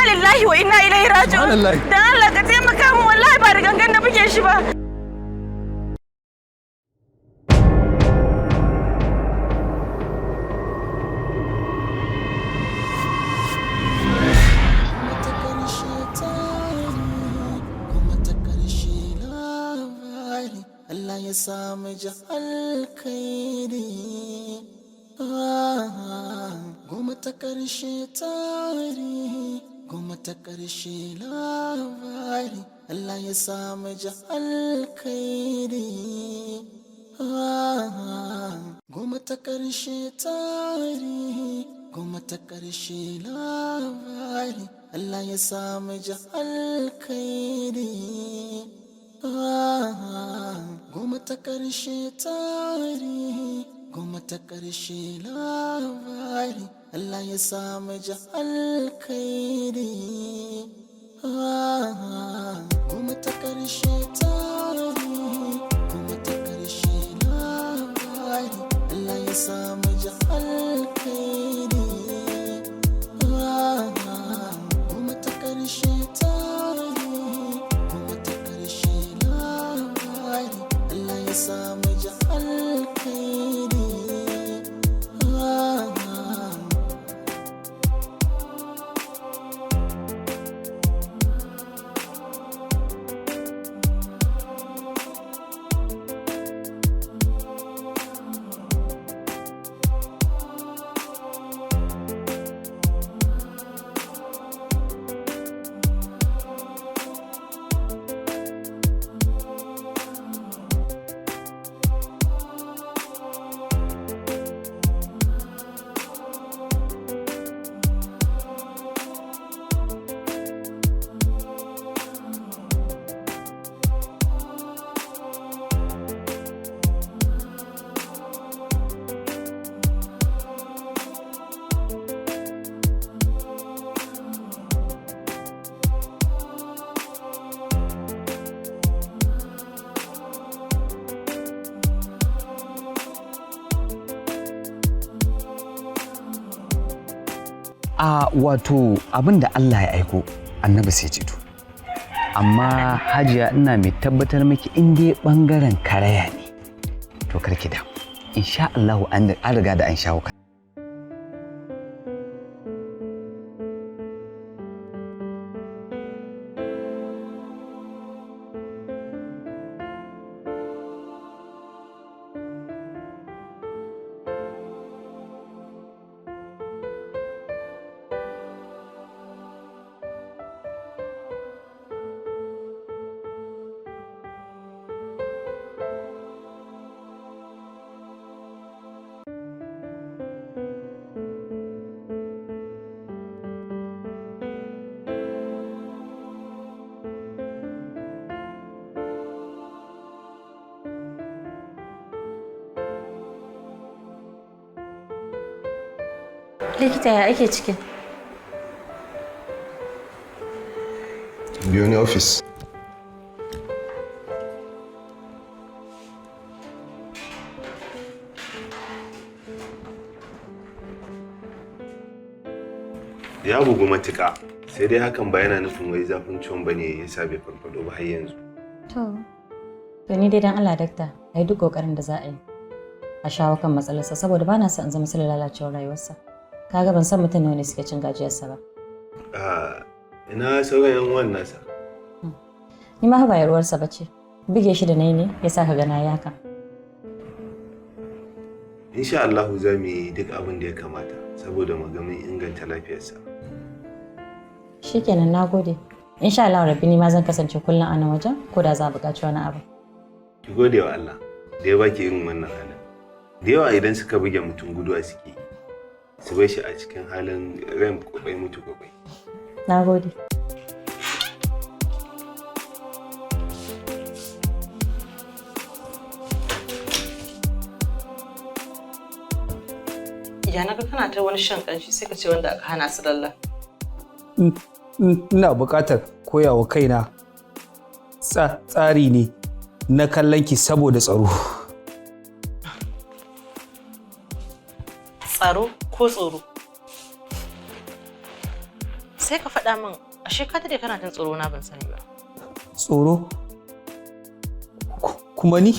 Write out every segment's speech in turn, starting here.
Lillahi wa inna ilaihi raji'un. Dan Allah ka taimaka min, wallahi ba da gangan na buge shi ba. Allah ya samu ji alkhairi. Goma ta ƙarshe tarihi, goma ta ƙarshe labari. Allah ya samu ji alkhairi. Goma ta ƙarshe tarihi, goma ta ƙarshe labari. Allah ya samu ji alkhairi. Goma ta ƙarshe tarihi, goma ta ƙarshe labari. Allah ya samu ji alkhairi. Goma ta ƙarshe tarihi, goma ta ƙarshe labari. Allah ya samu ji alkhairi. Goma ta ƙarshe tarihi, goma ta ƙarshe labari. Allah ya samu ji alkhairi. A wato abin da Allah ya aiko annabi sai ceto. Amma hajiya, ina mai tabbatar miki, in dai bangaren karaya ne, to karki da insha Allahu an riga da an shawo kan. Likita, ya ake ciki? Biyo ni ofis. Ya bugu matuƙa, sai dai hakan ba yana nufin wai zafin ciwon bane ya sa bai farfado ba har yanzu. To ni dai dan Allah dakta, a yi duk kokarin da za a yi a shawo kan matsalarsa, saboda ba na son in zama silar lalacewar rayuwarsa. Kaga ban san mutum nawa ne suke cin gajiyarsa ba. Ah, ina sauran yan uwan nasa? Ni ma fa ba yarwarsa ba ce. Buge shi da nayi ne ya sa ka ga na yi haka. Insha Allah za mu yi duk abin da ya kamata saboda mu ga mun inganta lafiyarsa. Shikenan, na gode. Insha Allah rabbi ni ma zan kasance kullum a nan wajen ko da za a buƙaci wani abu. Ki gode wa Allah da ya baki irin wannan halin. Da yawa idan suka buge mutum guduwa suke yi, su bar shi a cikin halin ran kwabai mutu kwabai. Na gode. Ya naga kana ta wani shan kanshi, sai ka ce wanda aka hana su lalla. Ina buƙatar koyawa kaina tsari ne na kallon ki saboda tsaro. Tsaro ko tsoro? Sai ka faɗa min, ashe ka dade kana jin tsoro na ban sani ba. Tsoro? Kuma ni?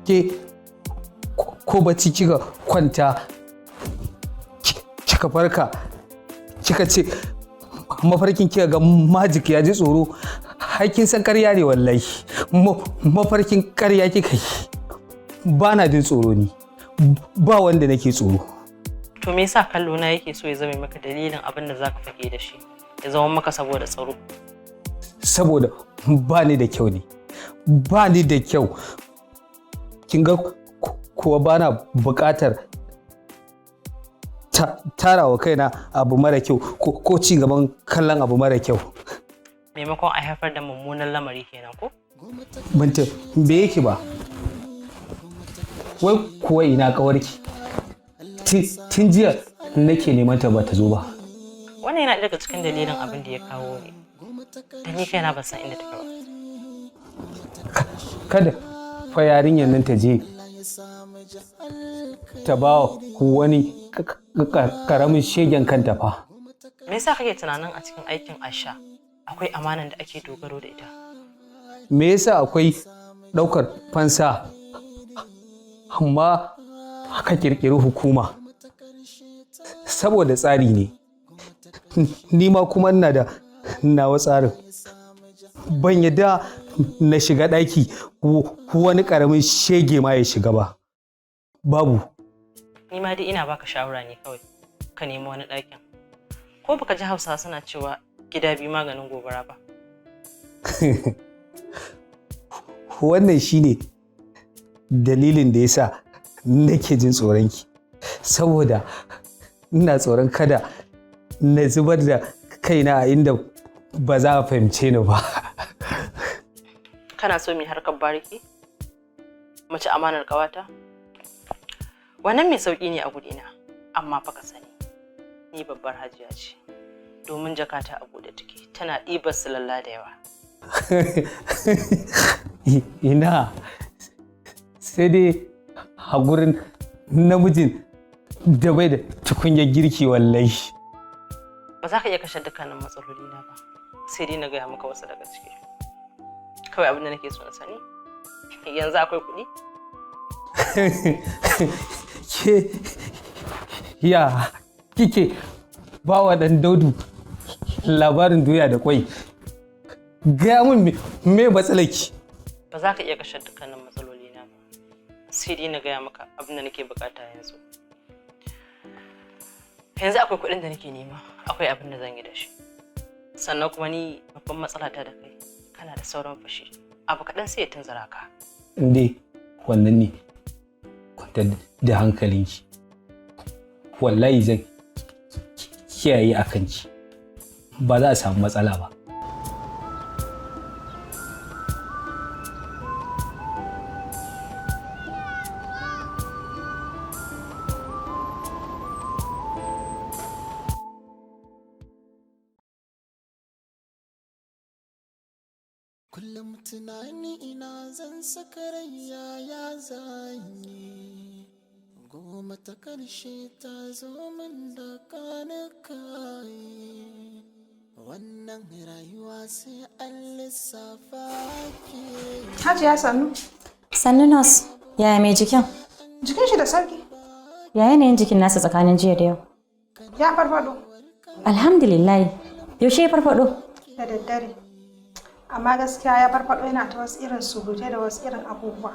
Ke ko bacci kika kwanta kika farka kika ce mafarkin kika ga Magic ya ji tsoro, har kin san ƙarya ne wallahi. Mafarkin ƙarya kika yi. Ba na jin tsoro ni. Ba wanda nake tsoro. To me yasa kallo na yake so ya zame maka dalilin abin da zaka fake da shi? Ya zama maka saboda tsaro. Saboda ba ni da kyau ne. Ba ni da kyau. Kin ga kuwa ba na buƙatar tarawa kaina abu mara kyau ko ci gaban kallon abu mara kyau. Maimakon a haifar da mummunan lamari kenan ko? Ban tambaye ki ba. Wai kuwa ina ƙawarki? Tun jiya nake neman ta ba ta zo ba. Wannan yana daga cikin dalilin abin da ya kawo ni. Da ni kaina ban san inda take ba. Kada fa yarinyar nan ta je ta ba wa wani karamin shegen kanta fa. Me yasa kake tunanin a cikin aikin Aisha akwai amanan da ake dogaro da ita? Me yasa akwai ɗaukar fansa amma aka ƙirƙiri hukuma? Saboda tsari ne. Ni ma kuma ina da nawa tsarin. Ban yadda na shiga ɗaki wani ƙaramin shege ma ya shiga ba. Babu. Ni ma dai ina baka shawara ne kawai ka nemi wani ɗakin. Ko baka ji Hausawa suna cewa gida biyu maganin gobara ba? Wannan shine dalilin da yasa nake jin tsoronki. Saboda ina tsoron kada na zubar da kaina a inda ba za a fahimce ni ba. Kana so mu yi harkar bariki? Mace amanar ƙawata? Wannan mai sauƙi ne a gurina, amma fa ka sani, ni babbar hajiya ce. Domin jakata a buɗe take, tana ɗibar silalla da yawa. Ina sai dai a gurin namijin da bai da tukunyar girki wallahi. Ba za ka iya kashe dukkanin matsalolina ba, sai dai na gaya maka wasu daga ciki. Kawai abin da nake so na sani, yanzu akwai kuɗi? Ke ya kike ba wa ɗan Daudu labarin doya da kwai? Gaya min me matsalarki? Ba za ka iya kashe dukkanin matsalolina ba, sai dai na gaya maka abin da nake bukata yanzu. Yanzu akwai kuɗin da nake nema, akwai abin da zan yi da shi. Sannan kuma ni babban matsala ta da kai, kana da sauran fushi. Abu kaɗan sai ya tunzura ka. In dai wannan ne, kwantar da hankalinki. Wallahi zan kiyaye a kanki. Ba za a samu matsala ba. Kullum tunani ina zan saka rai, yaya zan yi. Goma ta karshe ta zo min da kayi. Wannan rayuwa sai an lissafa ke. Hajiya, sannu. Sannu nurse, yaya mai jikin? Jikin shi da sauki. Ya yanayin jikin nasa tsakanin jiya da yau? Ya farfado. Alhamdulillah. Yaushe ya farfado? Da daddare. Amma gaskiya ya farfado yana ta wasu irin surutai da wasu irin abubuwa.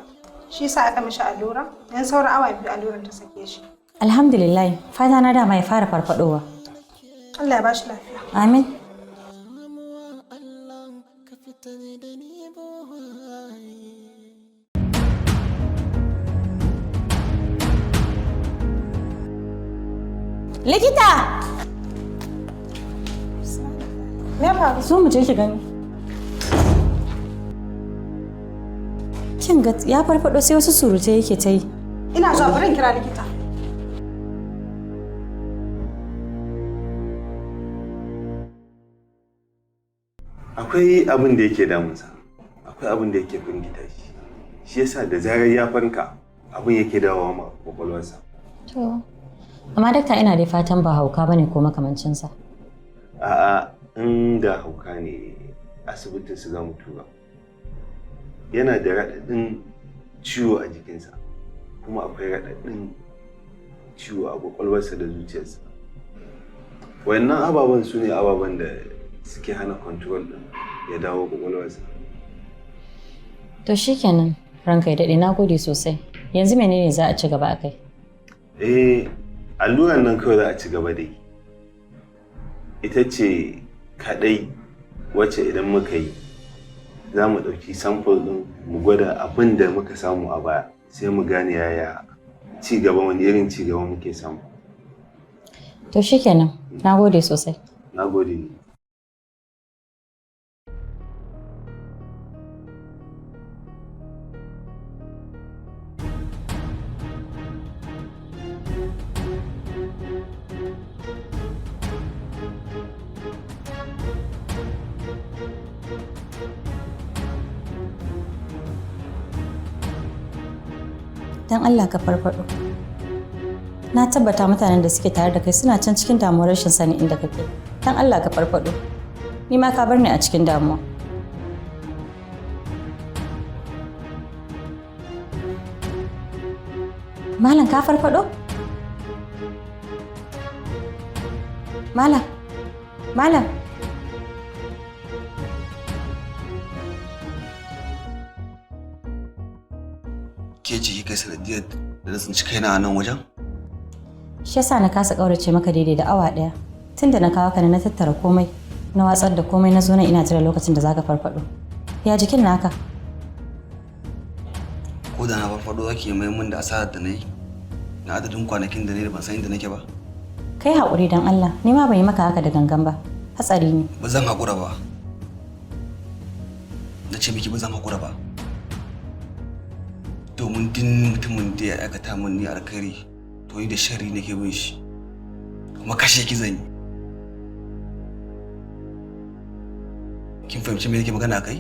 Shi yasa aka mishi allura, yan sauran awa 2 alluran ta sake shi. Alhamdulillah. Fata na dama ya fara farfadowa. Allah ya bashi lafiya. Amin. Allah ka fitar da ni buhari. Likita! Me faru? Zo mu je ki gani. Kin ga ya farfado sai wasu surutai yake ta yi. Ina zuwa, bari in kira likita. Akwai abin da yake damunsa, akwai abin da yake firgita shi. Shi yasa da zarar ya farka abin yake dawowa ma kwakwalwarsa. To, Amma dakta, ina dai fatan ba hauka bane ko makamancinsa. A'a, inda hauka ne asibitin su za mu tura. Yana da raɗaɗin ciwo a jikinsa, kuma akwai raɗaɗin ciwo a kwakwalwarsa da zuciyarsa. Wayannan ababen su ne ababen da suke hana control ɗin ya dawo kwakwalwarsa. To shikenan, ranka ya daɗe, na gode sosai. Yanzu menene za a ci gaba a kai? Eh, alluran nan kawai za a ci gaba da yi. Ita ce kaɗai wacce idan muka yi za mu ɗauki sample ɗin mu gwada abin da muka samu a baya, sai mu gane yaya ci gaba, wani irin ci gaba muke samu. To shikenan, na gode sosai. Na gode ni. Don Allah ka farfado. Na tabbata mutanen da suke tare da kai suna can cikin damuwar rashin sanin inda kake. Don Allah ka farfado. Ni ma ka bar ni a cikin damuwa. Malam, ka farfado? Malam. Malam. Ke ce kika sanadiyar da na tsinci kaina a nan wajen? Shi yasa na kasa ƙaurace maka daidai da awa ɗaya. Tun da na kawo ka na tattara komai, na watsar da komai, na zo nan ina jira lokacin da zaka farfado. Ya jikin naka? Ko da na farfado, zaki mai mun da asarar da na yi na adadin kwanakin da na yi da ban san inda nake ba? Kai haƙuri don Allah, ni ma ban yi maka haka da gangan ba. Hatsari ne. Ba zan haƙura ba. Na ce miki ba zan haƙura ba. Domin duk mutumin da ya aikata min ni alkhairi, to ni da sharri nake bin shi, kuma kashe ki zan yi. Kin fahimci me nake magana kai?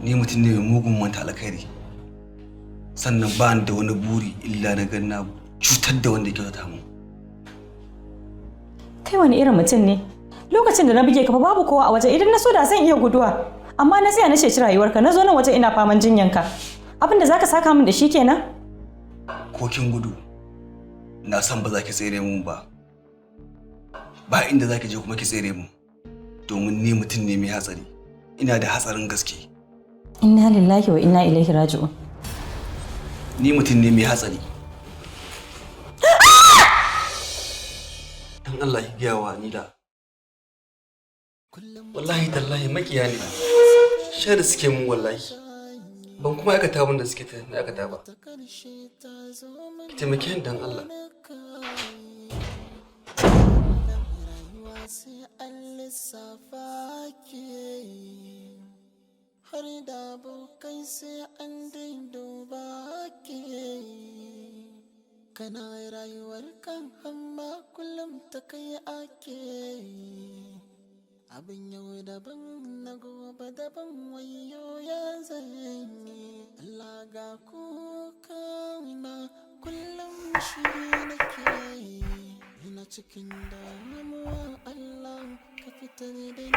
Ni mutum ne mai mugun manta alkhairi, sannan ba ni da wani buri illa na ga na cutar da wanda ya kyautata min. Kai wani irin mutum ne? Lokacin da na buge ka fa babu kowa a waje, idan na so da zan iya guduwa. Amma na tsaya na ceci rayuwarka, na zo nan waje ina faman jinyanka. Abin da zaka saka min da shi kenan? Ko kin gudu, na san ba za ki tsere mun ba. Ba inda za ki je kuma ki tsere mun. Domin ni mutum ne mai hatsari. Ina da hatsarin gaske. Inna lillahi wa inna ilaihi raji'un. Ni mutum ne mai hatsari. Dan Allah ki gaya wa ni da. Wallahi tallahi makiya ne. Shari suke mun wallahi. Ban kuma aikata abin da suke na aikata ba. Ki taimake ni dan Allah. Sai an lissafa ke, har da abokai sai an duba ke. Kana rayuwar kan amma kullum ta kai ake. Abin yau daban, na gobe daban, wayo ya zanyi? Allah ga kuka na, kullum shi nake, ina cikin damuwa, Allah ka fitar da ni.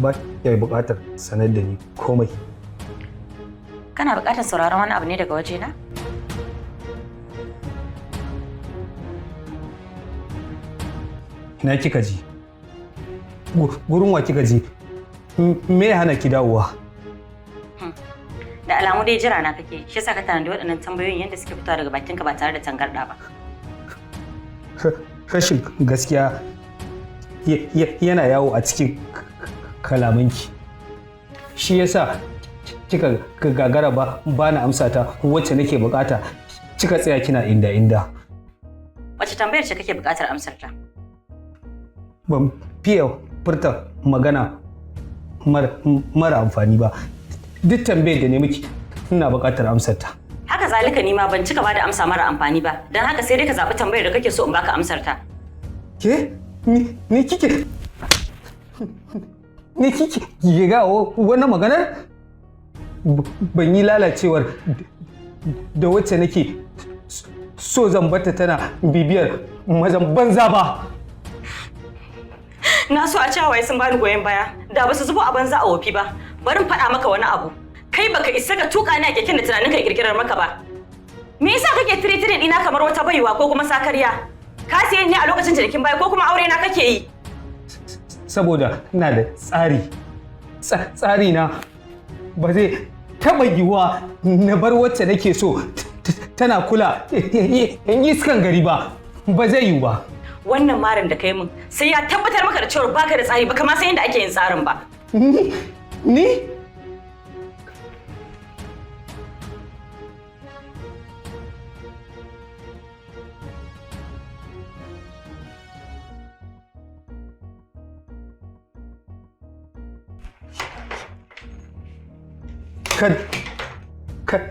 Ba ya buƙatar sanar da ni komai. Kana buƙatar sauraron wani abu ne daga wajena? Ina kika ji? Gurin wa kika ji? Me ya hana ki dawowa? Da alamu dai jira na kake, shi yasa ka tanadi waɗannan tambayoyin yadda suke fitowa daga bakinka ba tare da tangarɗa ba. Rashin gaskiya yana yawo a cikin kalamanki. Shi yasa kika gagara ba na amsa ta wacce nake bukata, kika tsaya kina inda inda. Wace tambayar ce kake buƙatar amsar ta? Ban fiye furta magana mara amfani ba. Duk tambayar da ne miki ina buƙatar amsar ta. Haka zalika ni ma ban cika bada amsa mara amfani ba. Don haka sai dai ka zaɓi tambayar da kake so in baka amsar ta. Ke? Ni kike? Ni kike ga wannan maganar? Ban yi lalacewar da wacce nake so zan bata tana bibiyar mazan banza ba. Na so a ce hawaye sun bani goyon baya, da ba su zubo a banza a wofi ba. Bari in faɗa maka wani abu. Kai baka isa ka tuka ni a keken da tunaninka ya kirkirar maka ba. Me yasa kake tire-tire ɗina kamar wata baiwa ko kuma sakarya? Ka siye ni a lokacin cinikin baya ko kuma aure na kake yi? Saboda ina da tsari. Tsari na ba zai taɓa yiwuwa na bar wacce nake so tana kula in iskan gari ba, ba zai yiwu ba. Wannan marin da kai min sai ya tabbatar maka da cewa baka da tsari baka ma san yadda ake yin tsarin ba. Ni?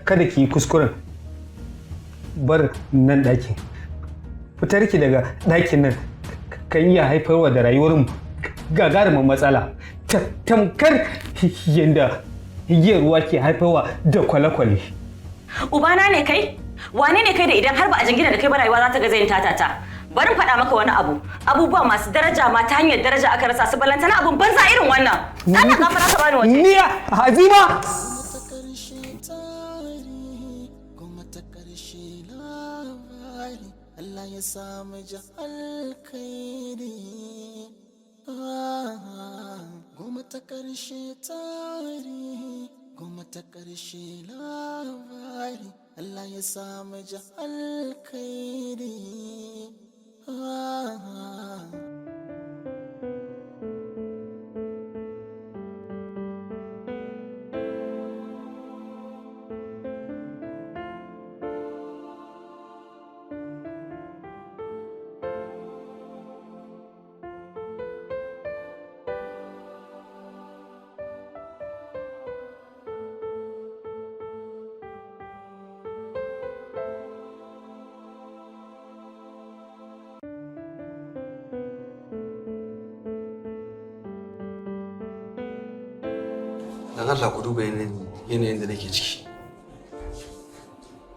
Kada ki yi kuskuren bar nan ɗakin. Fitarki daga ɗakin nan kan iya haifarwa da rayuwarmu gagarumin matsala. Tamkar yadda igiyar ruwa ke haifarwa da kwale-kwale. Ubana ne kai? Wane ne kai da idan har ba a jingina da kai ba rayuwa za ta gaza yin tatata? Bari faɗa maka wani abu. Abubuwa masu daraja ma ta hanyar daraja aka rasa su, balantana abun banza irin wannan. Allah gafara ka bani waje. Ni Azima! Allah ya samu ji alkhairi. Goma ta ƙarshe tarihi, goma ta ƙarshe labari. Allah ya samu ji alkhairi. Dan Allah ku duba yanayin da nake ciki.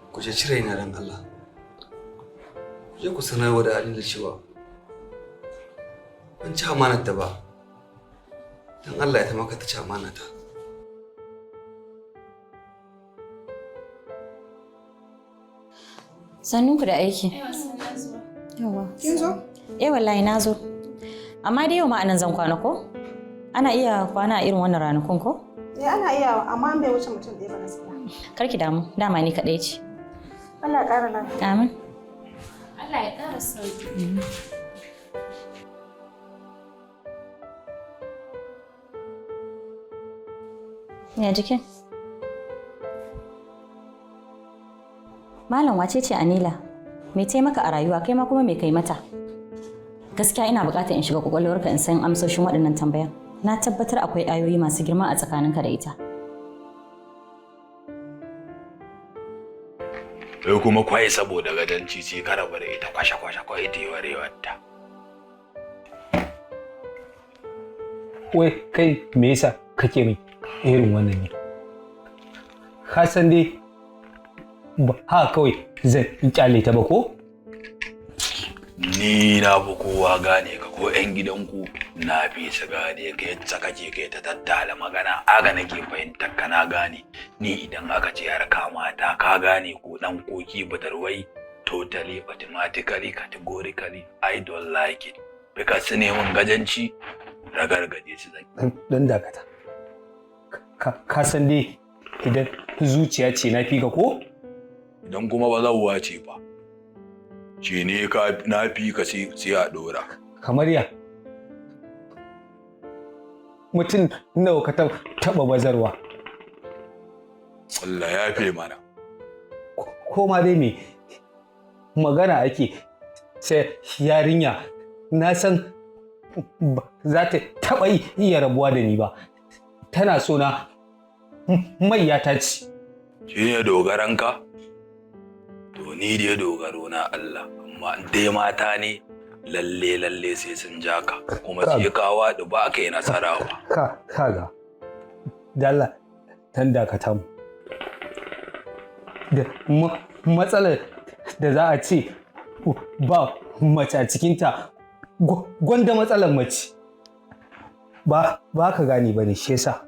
Ku je cire ina dan Allah. Ku je ku sanarwa da Alila cewa ban ci amanar ta ba. Dan Allah ya taimaka ta ci amana ta. Sannun ku da aiki. Yawa. Kin zo? Eh wallahi na zo. Amma dai yau ma anan zan kwana ko? Ana iya kwana a irin wannan ranakun ko? Eh ana iya, amma bai wuce mutum ɗaya ba gaskiya. Kar ki damu, dama ni kaɗai ce. Allah ya ƙara lafiya. Amin. Allah ya ƙara sauki. Ya jikin? Malam wace ce Anila? Me taimaka a rayuwa kai ma kuma me kai mata? Gaskiya ina buƙatar in shiga kwakwalwarka in san amsoshin waɗannan tambayan. Na tabbatar akwai ayoyi masu girma a tsakaninka da ita. Sai kuma kwai saboda gadon cici ka rabu da ita kwashe-kwashe kwai tewarewarta. Wai kai me yasa kake min irin wannan ne? Ka san dai ba ha kawai zan kyale ta ba ko? Ni na fi kowa gane ka ko 'yan gidanku na fi su gane ka yadda kake kai ta tattala magana aga nake fahimtar ka na gane ni idan aka ce harka mata ka gane ko dan koki budurwai totally automatically categorically I don't like it because su neman gajanci ragargaje su zan. Dan dakata. Ka san dai idan zuciya ce na fi ka ko? Idan kuma ba zan ce ba. Ce ne na fi ka sai a ɗora. Kamar ya? Mutum nawa ka taɓa bazarwa? Allah ya fi mana. Ko ma dai me magana ake sai yarinya na san Ba za ta taɓa iya rabuwa da ni ba. Tana so na, maiya ta ci. Shi ne dogaranka? To ni dai dogaro na Allah, amma in dai mata ne, lalle lalle sai sun ja ka, kuma sai ka waɗi ba ka yi nasara ba. Kaga. Dalla tan dakata mu. Da matsalar da za a ce ba mace a cikinta, gwanda matsalar mace. Ba ka gane ba ne, shi yasa.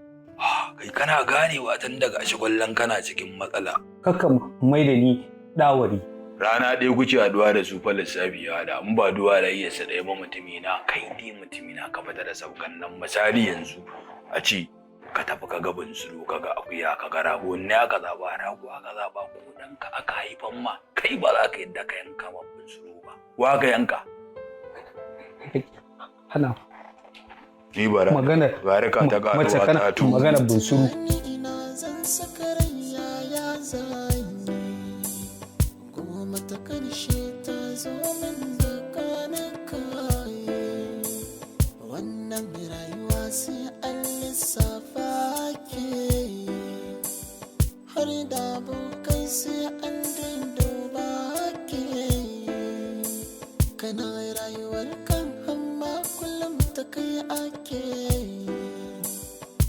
Kai kana ganewa tun daga shi kwallon kana cikin matsala. Kakka mai da ni ɗawari. Rana ɗaya kuke haɗuwa da su fa, lissafi ya haɗa, in ba duwa da iya ɗaya ba. Mutumina, kai dai mutumina, ka fita da sabgan nan. Misali yanzu a ce ka tafi ka ga bunsuru, ka ga akuya, ka ga rago, ne aka zaba? Rago aka zaba. Ko ɗanka aka haifan ma kai, ba za ka yadda ka yanka ba bunsuru ba. Wa ka yanka? Hana Ni bara magana barka ta mace ƙaruwa kana ta tu magana bunsuru. Ina zan saka rai, yaya zan yi? Goma ta karshe ta zo min da kayi. Wannan rayuwa sai an lissafa ke yi, har da abokai sai an duba ke yi. Kana rayuwar kan amma kullum ta kai ake yi.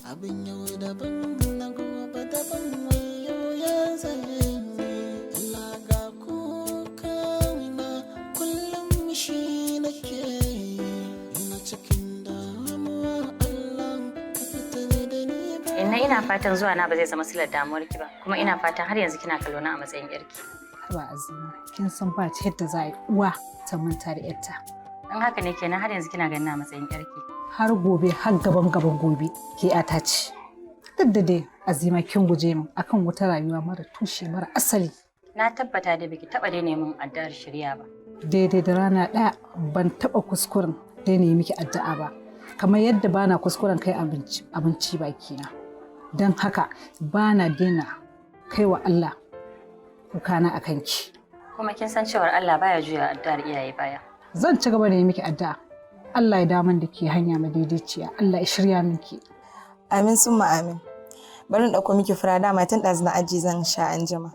Abin yau daban, na gobe daban, wayo ya zan yi? Allah ga kuka na, kullum shi nake yi. Ina cikin damuwa, Allah ka fitar da ni. Inna, ina fatan zuwa na ba zai zama silar damuwarki ba, kuma ina fatan har yanzu kina kallo na a matsayin yarki. Haba Azima, kin san ba ta yadda za a yi uwa ta manta da yarta. In haka ne, kenan har yanzu kina ganin na a matsayin yarki. Har gobe, har gaban gaban gobe, ke ta ce. Duk da dai Azima kin guje min akan wata rayuwa mara tushe, mara asali. Na tabbata da biki taba daina min addu'ar shirya ba. Daidai da rana ɗaya ban taɓa kuskuren daina yi miki addu'a ba. Kamar yadda bana kuskuren kai abinci bakina. Don haka bana daina kai wa Allah kukana a kanki. Kuma kin san cewar Allah baya juya addu'ar iyaye baya. Zan ci gaba da yi miki addu'a. Allah ya daman da ke hanya madaidaiciya. Allah ya shirya miki. Amin summa amin. Bari in ɗauko miki fura, dama tun ɗazu na aji, zan sha anjima.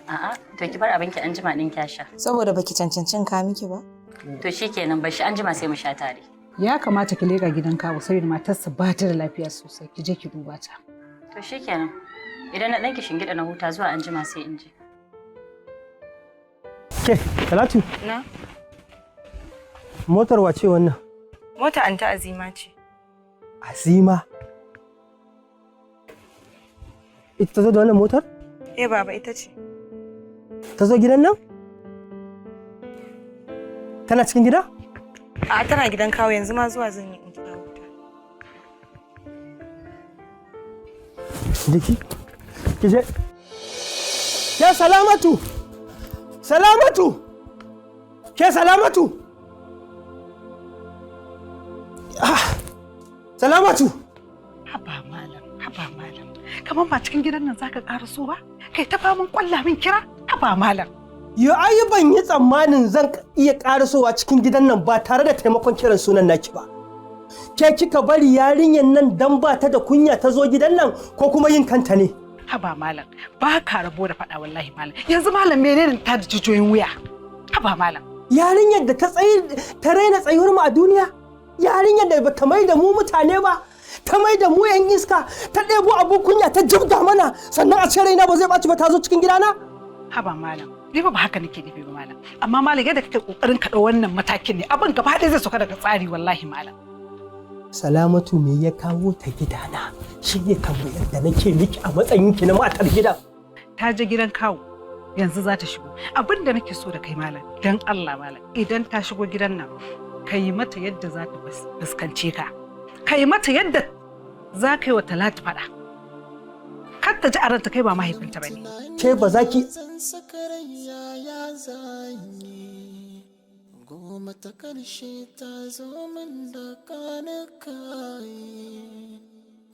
A'a, to ki bar abinki, anjima din kya sha. Saboda baki cancancin ka miki ba. To shikenan, bar shi, anjima sai mu sha tare. Ya kamata ki leƙa gidan kawu saboda matarsa ba ta da lafiya sosai. Ki je ki duba ta. To shikenan. Idan na ɗanki shingida na huta, zuwa anjima sai in je. Ke, Talatu, Na? motar wace wannan? Mota Anta Azima ce. Azima. Ita ta zo da wannan motar? Eh baba, ita ce. Ta zo gidan nan? Tana cikin gida? A, tana gidan kawo, yanzu ma zuwa zan yi in kirawo ta. Jiki. Ki je. Ke Salamatu! Salamatu! Ke Salamatu! Ah! Salamatu! Haba malam, haba malam. Kamar ba cikin gidan nan zaka ƙara so ba? Kai ta faman ƙwalla min kira? Haba malam. Yo ai ban yi tsammanin zan iya karasowa cikin gidan nan ba tare da taimakon kiran sunan naki ba. Ke kika bari yarinyar nan dan ba ta da kunya ta zo gidan nan, ko kuma yin kanta ne? Haba malam, ba ka rabo da faɗa wallahi malam. Yanzu malam, menene ta da jijiyoyin wuya? Haba malam. Yarinyar da ta tsayi ta raina tsayuwar mu a duniya? Yarinyar da bata mai da mu mutane ba, ta mai da mu 'yan iska, ta ɗebo abun kunya ta jibga mana, sannan a ce raina ba zai ɓaci ba ta zo cikin gidana? Haba malam, ni fa ba haka nake nufi ba malam. Amma malam, yadda kake kokarin ka ɗau wannan matakin ne, abin gaba ɗaya zai sauka daga tsari wallahi malam. Salamatu, me ya kawo ta gidana? Shi ne tambayar da nake miki a matsayinki na matar gidan. Ta je gidan kawu, yanzu za ta shigo. Abin da nake so da kai malam, dan Allah malam, idan ta shigo gidan nan, ka yi mata yadda za ta fuskance ka. Ka yi mata yadda za ka yi wa Talatu faɗa. Kar ta ji a ranta kai ba mahaifinta ba ne. Ke ba za ki Zan saka rai, yaya zan yi? Goma ta karshe ta zo min da kayi.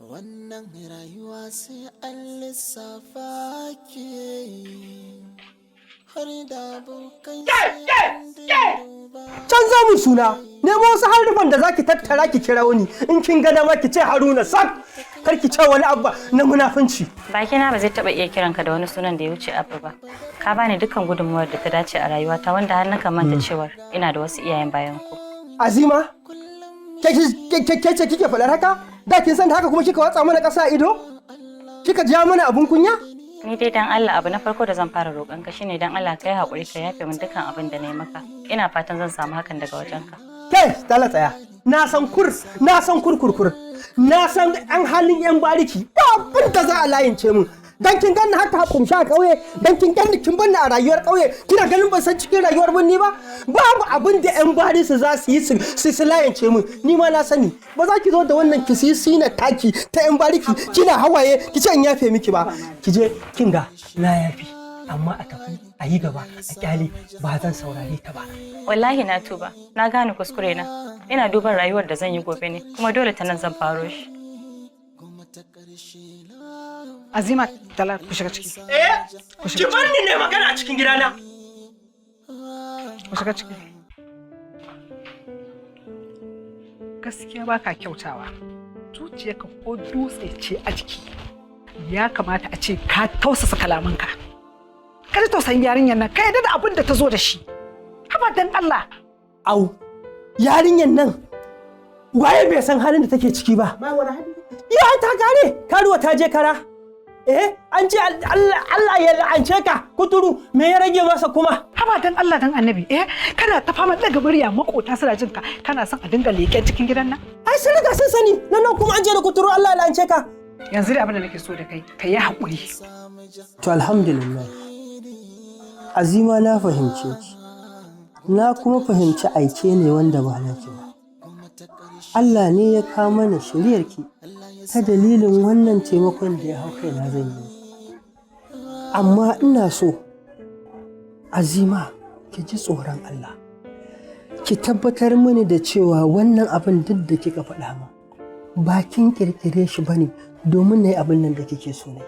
Wannan rayuwa sai an lissafa ke yi, har da abokai sai an duba. Canza mun suna. Nemo wasu harufan da zaki tattara ki kira wani in kin ga dama ki ce Haruna sak, kar ki ce wani abba na munafunci. Bakina ba zai taɓa iya kiranka da wani sunan da ya wuce Abba ba. Ka bani dukkan gudunmuwar da ta dace a rayuwata wanda har na manta cewar ina da wasu iyayen bayan ku. Azima, ke ce kike faɗar haka? Da kin san da haka kuma kika watsa mana ƙasa a ido? Kika ja mana abun kunya? Ni dai dan Allah, abu na farko da zan fara roƙonka shine dan Allah ka yi haƙuri ka yafe min dukkan abin da na yi maka. Ina fatan zan samu hakan daga wajenka. Kai, tala tsaya. Na san kur, na san kurkurkur. Na san an halin yan bariki. Ba abin da za a layince mun. Dan kin ganni haka kumsha a ƙauye, dan kin ganni kin banni a rayuwar ƙauye, kina ganin ban san cikin rayuwar birni ba? Babu abin da yan barisi za su yi su layince mun. Ni ma na sani. Ba za ki zo da wannan kisisi na taki ta yan bariki kina hawaye ki ce in yafe miki ba. Ki je kin ga na yafi. Amma a tafi a yi gaba a kyale, ba zan saurare ta ba. Wallahi na tuba, na gane kuskure na. Ina duban rayuwar da zan yi gobe ne, kuma dole ta nan zan faro shi. Azima, Dala, ku shiga ciki. Eh, ki bar ni ne magana a cikin gidana. Ku shiga ciki. Gaskiya ba ka kyautawa. Zuciyarka ko dutse ce a jiki. Ya kamata a ce ka tausasa kalamanka. Ka ji tausayin yarinyar nan, ka yarda da abin da ta zo da shi. Haba dan Allah. Au, yarinyar nan waye bai san halin da take ciki ba? Ya ta kare, karuwa ta je kara. Eh, an ce Allah ya la'ance ka, kuturu, me ya rage masa kuma? Haba dan Allah dan Annabi, eh, kana ta fama daga murya makota suna jin ka, kana son a dinga leƙen cikin gidan nan? Ai sun riga sun sani, nan nan kuma an je da kuturu Allah ya la'ance ka. Yanzu da abin da nake so da kai, ka yi haƙuri. To alhamdulillah. Azima, na fahimce ki. Na kuma fahimci aike ne wanda ba naki ba. Allah ne ya kawo mana shiriyarki ta dalilin wannan taimakon da ya hau kaina zan yi. Amma ina so, Azima, ki ji tsoron Allah. Ki tabbatar mini da cewa wannan abin duk da kika faɗa min ba kin ƙirƙire shi ba ne domin na yi abin nan da kike so na yi.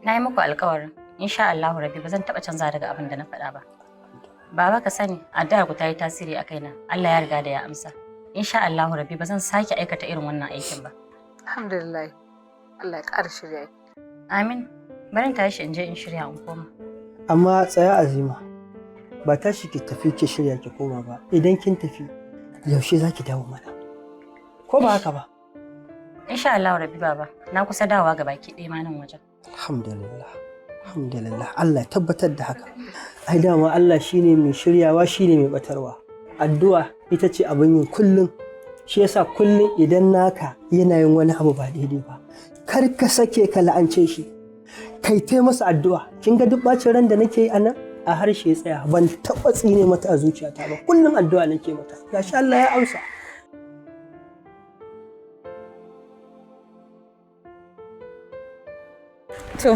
Na yi muku alƙawarin, insha Allahu Rabbi ba zan taɓa canza daga abin da na faɗa ba. Baba, ka sani addu'ar ku ta yi tasiri a kaina. Allah ya riga da ya amsa. Insha Allahu Rabbi ba zan sake aikata irin wannan aikin ba. Alhamdulillah. Allah ya ƙara shirya ki. Amin. Bari in tashi in je in shirya in koma. Amma tsaya Azima, ba tashi ki tafi ki shirya ki koma ba. Idan kin tafi, yaushe za ki dawo mana? Ko ba haka ba? Insha Allahu Rabbi baba, na kusa dawowa ga baki ɗaya ma nan wajen. Alhamdulillah. Alhamdulillah. Allah ya tabbatar da haka. Ai dama Allah shine mai shiryawa, shine mai batarwa. Addu'a ita ce abin yin kullum. Shi yasa kullum idan naka yana yin wani abu ba daidai ba, kar ka sake ka la'ance shi. Kai tai masa addu'a. Kin ga duk bacin ran da nake yi anan a harshe ya tsaya, ban taɓa tsine mata a zuciyata ba. Kullum addu'a nake mata. Gashi Allah ya amsa. To,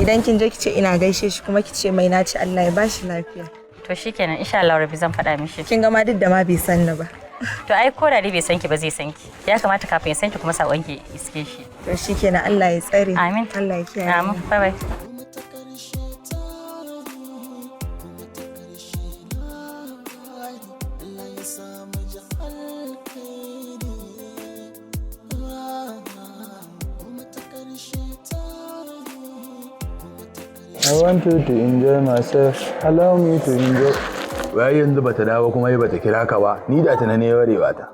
idan kin je ki ce ina gaishe shi, kuma ki ce mai na ce Allah ya bashi lafiya. To shikenan, insha Allah Rabbi zan faɗa mishi. Kin ga ma duk da ma bai san ni ba. To ai ko da dai bai san ki ba zai san ki. Ya kamata kafin ya san ki kuma sakon ki iske shi. To shikenan, Allah ya tsare. Amin. Allah ya kiyaye. Amin. Bye bye. I want you to enjoy myself. Allow me to enjoy. Wai yanzu bata dawo kuma yi bata kira ka ba. Ni da tunani ya warewa ta.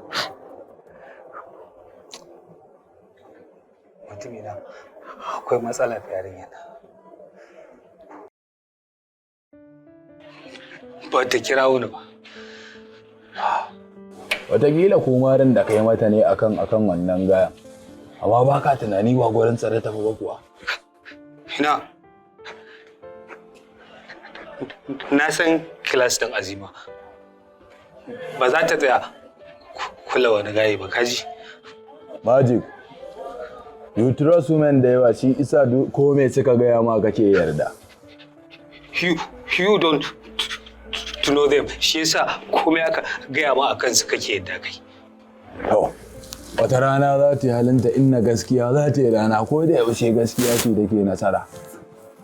Mutumina, akwai matsala da yarinya na. Ba ta kira wani ba. Wataƙila kumarin da kai mata ne akan wannan gayan. Amma ba ka tunani ba gurin tsare tafi ba kuwa. Ina. Na san class ɗin Azima. Ba za ta tsaya kula wani gaye ba, kaji. Magic. You trust women da yawa, shi isa ko me suka gaya ma kake yarda. You don't to know them, shi yasa komai aka gaya ma akan su kake yadda kai. To, wata rana za ta yi halinta, inna gaskiya za ta yi rana, ko da yaushe gaskiya ce take nasara.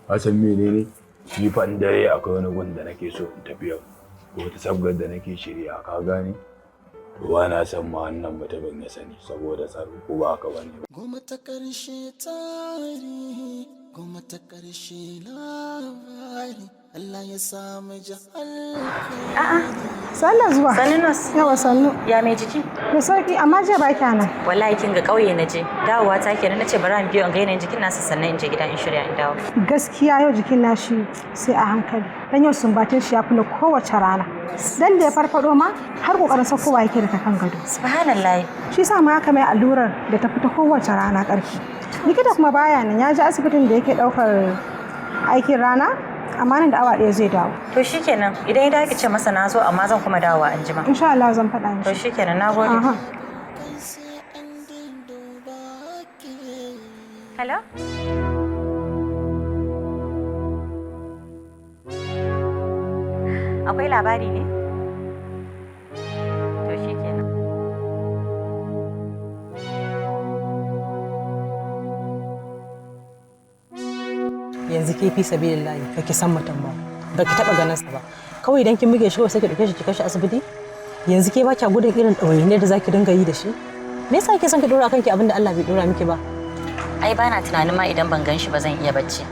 Ka san menene? Shi fa in dare akwai wani gun da nake so in tafi yau. Ko wata sabgar da nake shirya, ka gane? Ba na son ma wannan mutumin ya sani saboda tsaro, ko ba haka bane ba. Goma ta ƙarshe tarihi, goma ta ƙarshe labari, Allah ya samu ji. A'a, sallah zuwa. Sannu nas. Yawa sannu. Ya mai jiki? Da sauki, amma jiya ba kya nan. Wallahi kin ga ƙauye na je. Dawowa ta kenan nace bari in biyo in ga yanayin jikin nasa sannan in je gida in shirya in dawo. Gaskiya yau jikin nashi sai a hankali. Dan yau sumbatin shi ya fi na kowace rana. Dan da ya farfado ma har kokarin saukowa yake daga kan gado. Subhanallah. Shi sa ma aka mai allurar da ta fita kowace rana ƙarfi. Likita kuma baya nan, ya je asibitin da yake ɗaukar aikin rana, amma nan da awa 1 zai dawo. To shikenan, idan ya dawo ki ce masa na zo, amma zan kuma dawowa anjima. Insha Allah zan faɗa mishi. To shikenan, nagode. Aha. Hello? Akwai labari ne? To shikenan. Yanzu ke fi sabilillahi ba ki san mutum ba, ba ki taba ganin sa ba, kawai idan kin buge shi kawai sai ki dauke shi ki kai shi asibiti. Yanzu ke ba kya gudun irin ɗawainiyar da zaki dinga yi da shi? Me yasa kike son ki dora kanki abin da Allah bai dora miki ba? Ai bana tunanin ma idan ban gan shi ba zan iya bacci.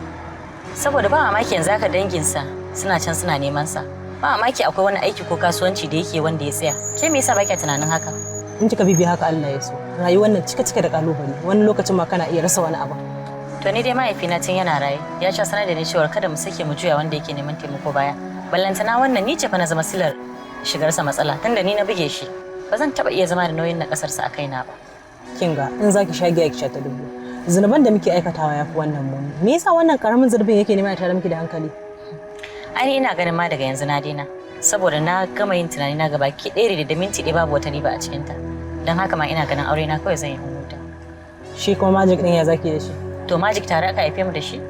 Saboda ba mamaki yanzu haka danginsa suna can suna neman sa. Ba mamaki akwai wani aiki ko kasuwanci da yake wanda ya tsaya. Ke me yasa ba kya tunanin haka? In kika bibiya haka Allah ya so, rayuwar nan cike cike da kalubale, wani lokacin ma kana iya rasa wani abu. To ni dai mahaifina tun yana raye ya sha sanar da ni cewa kada mu sake mu juya wanda yake neman taimako baya. Ballantana wannan ni ce fa na zama silar shigarsa matsala tunda ni na buge shi. Ba zan taba iya zama da nauyin na kasarsa a kaina ba. Kin ga in zaki sha giya ki sha ta dubu. Zunuban da muke aikatawa yafi wannan muni. Me yasa wannan karamin zunubin yake nema ya tare miki da hankali? Ai ni ina ganin ma daga yanzu na daina, saboda na gama yin tunani na gaba ki ɗaya da minti 1 babu wata riba a cikinta. Don haka ma ina ganin aure na kawai zan yi in huta. Shi kuma magic din ya zaki da shi? To magic tare aka haife mu da shi?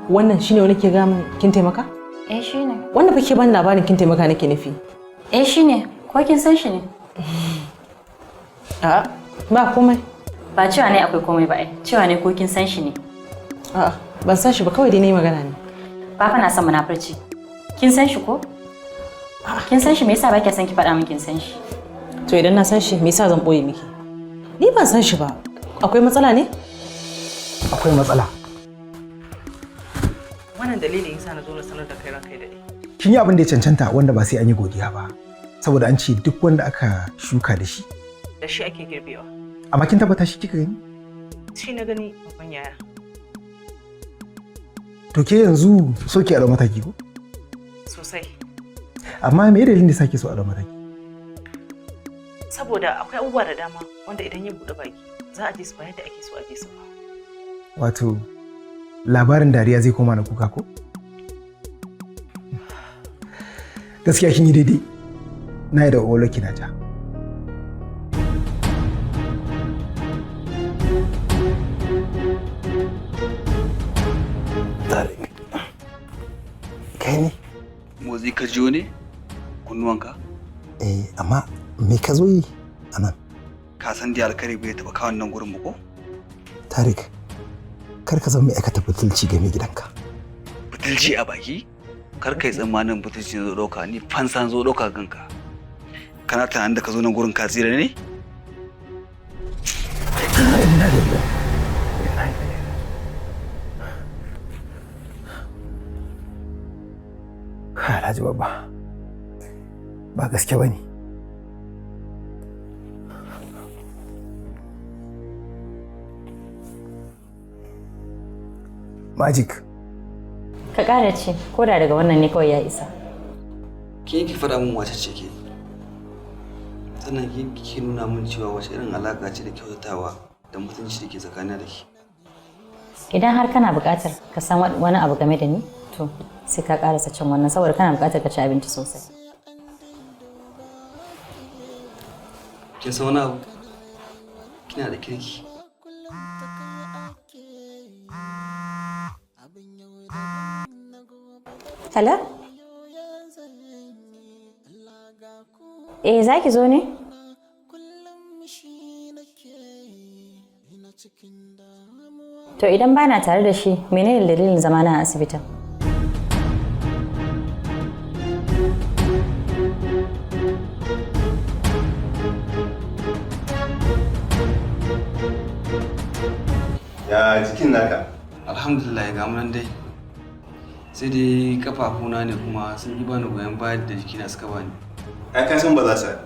Wannan shine wani ke gaya min kin taimaka? Eh shine. Wanda fa ke bani labarin kin taimaka nake nufi. Eh shine, ko kin san shi ne? A'a, ba komai. Ba cewa ne akwai komai ba ai, cewa ne ko kin san shi ne. A'a, ban san shi ba, kawai dai nayi magana ne. Ba fa na son munafurci. Kin san shi ko? Kin san shi, me yasa ba kya son ki faɗa min kin san shi? To idan na san shi me yasa zan boye miki? Ni ban san shi ba. Akwai matsala ne? Akwai matsala. Wannan dalilin yasa na zo na sanar da kai ranka ya dade. Kin yi abin da ya cancanta wanda ba sai an yi godiya ba. Saboda an ce duk wanda aka shuka da shi. Da shi ake girbewa. Amma kin tabbata shi kika gani? Shi na gani babban yaya. To ke yanzu so ki a ɗau mataki ko? Sosai. Amma me dalilin da sake so a ɗau mataki? Saboda akwai abubuwa da dama wanda idan ya buɗe baki za a ji su ba yadda ake so a ji su ba. Wato labarin dariya zai koma na kuka ko? Gaskiya kin yi daidai. Na yi da ƙwaƙwalwar ki na ja. Kai ne? Motsi ka jiyo ne? Kunnuwanka? Eh, amma me ka zo yi a nan? Ka san dai alkhairi bai taɓa kawo nan gurin ba ko? Tarik, kar ka zama mai aikata butulci ga mai gidanka. Butulci a baki? Kar kai tsammanin butulci zo ɗauka, ni fansan zo ɗauka ganka. Kana tunanin da ka zo nan gurin ka tsira ne? Inna lillahi. Kai Alhaji Babba, ba gaske ba ne. Magic. Ka ƙara ce, ko da daga wannan ne kawai ya isa. Ke ki faɗa min wace ce ke? Sannan ke ki nuna min cewa wace irin alaƙa ce da kyautatawa da mutunci da ke tsakanina da ke. Idan har kana buƙatar ka san wani abu game da ni, to sai ka ƙarasa cin wannan saboda kana buƙatar ka ci abinci sosai. Kin san wani abu? Kina da kirki. Hello? Eh, za ki zo ne? To idan bana tare da shi, menene dalilin zamana a asibitin? Ya jikin naka? Alhamdulillah, ga mu nan dai. Sai dai kafafuna ne kuma sun yi bani goyon bayan da jikina suka bani. Ai ka san ba za su haɗu.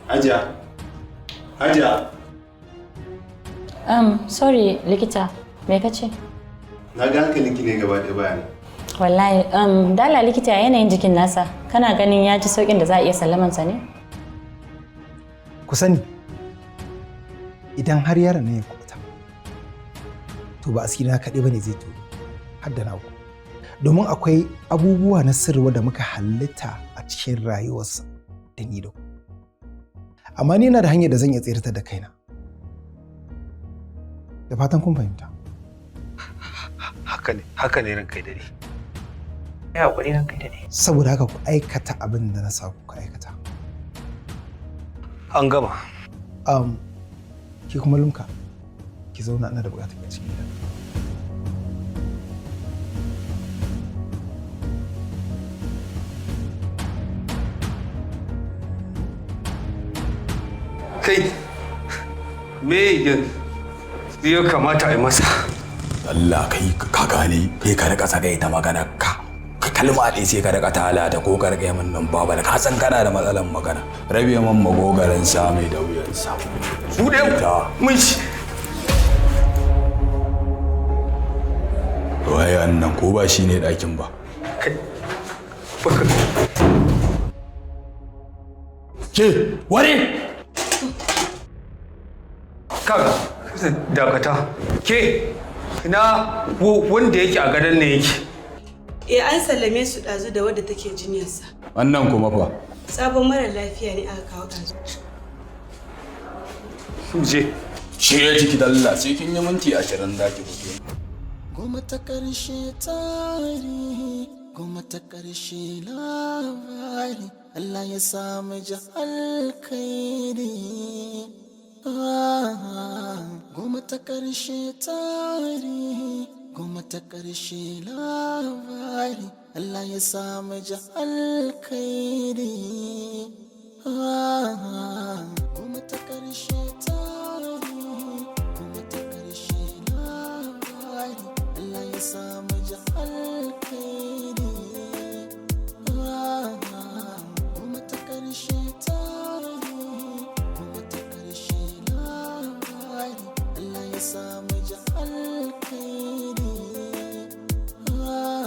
Hajiya. Hajiya. Sorry likita, me ka ce? Na ga hankalinki ne gaba ɗaya bayan. Wallahi, dala likita, ya yanayin jikin nasa, kana ganin ya ji sauƙin da za a iya sallamansa ne? Ku sani, idan har yaron nan ya kubuta, to ba asiri na kaɗai bane zai tono, har da naku. Domin akwai abubuwa na sirri wanda muka halitta a cikin rayuwarsa da ni da ku. Amma ni na da hanyar da zan iya tseratar da kaina. Da fatan kun fahimta. Haka ne, haka ne ranka dare. Ya haƙuri ranka dade. Saboda haka ku aikata abin da na sa ku aikata. An gama. Ki kuma Lumka, ki zauna, ina da bukatar ki a cikin gida. Kai, me ya kamata a yi masa? Allah, kai ka gane, kai ka rika saka ita magana ka kalma ɗaya sai ka rika talata ko ka rika min nan babal, ka san kana da matsalan magana, rabe man magogaran sa mai da wuyan sa. Bude mun shi. Waye annan? Ko ba shi ne ɗakin ba? Ke ware. Kaga, dakata. Ke na wanda yake a gadon ne yake? Eh, an sallame su ɗazu da wadda take jinyarsa. Wannan kuma fa? Sabon mara lafiya ne aka kawo ɗazu. Je. Shi ya ciki dalla, sai kin yi minti 20 za ki fito. Goma ta ƙarshe tarihi, goma ta ƙarshe labari, Allah ya samu ji alkhairi. Ah, goma ta ƙarshe tarihi, goma ta ƙarshe labari, Allah ya samu ji alkhairi. Ah, goma ta ƙarshe tarihi, goma ta ƙarshe labari, Allah ya samu ji alkhairi. Ah, goma ta ƙarshe tarihi, goma ta ƙarshe labari, Allah ya samu ji alkhairi. Ah,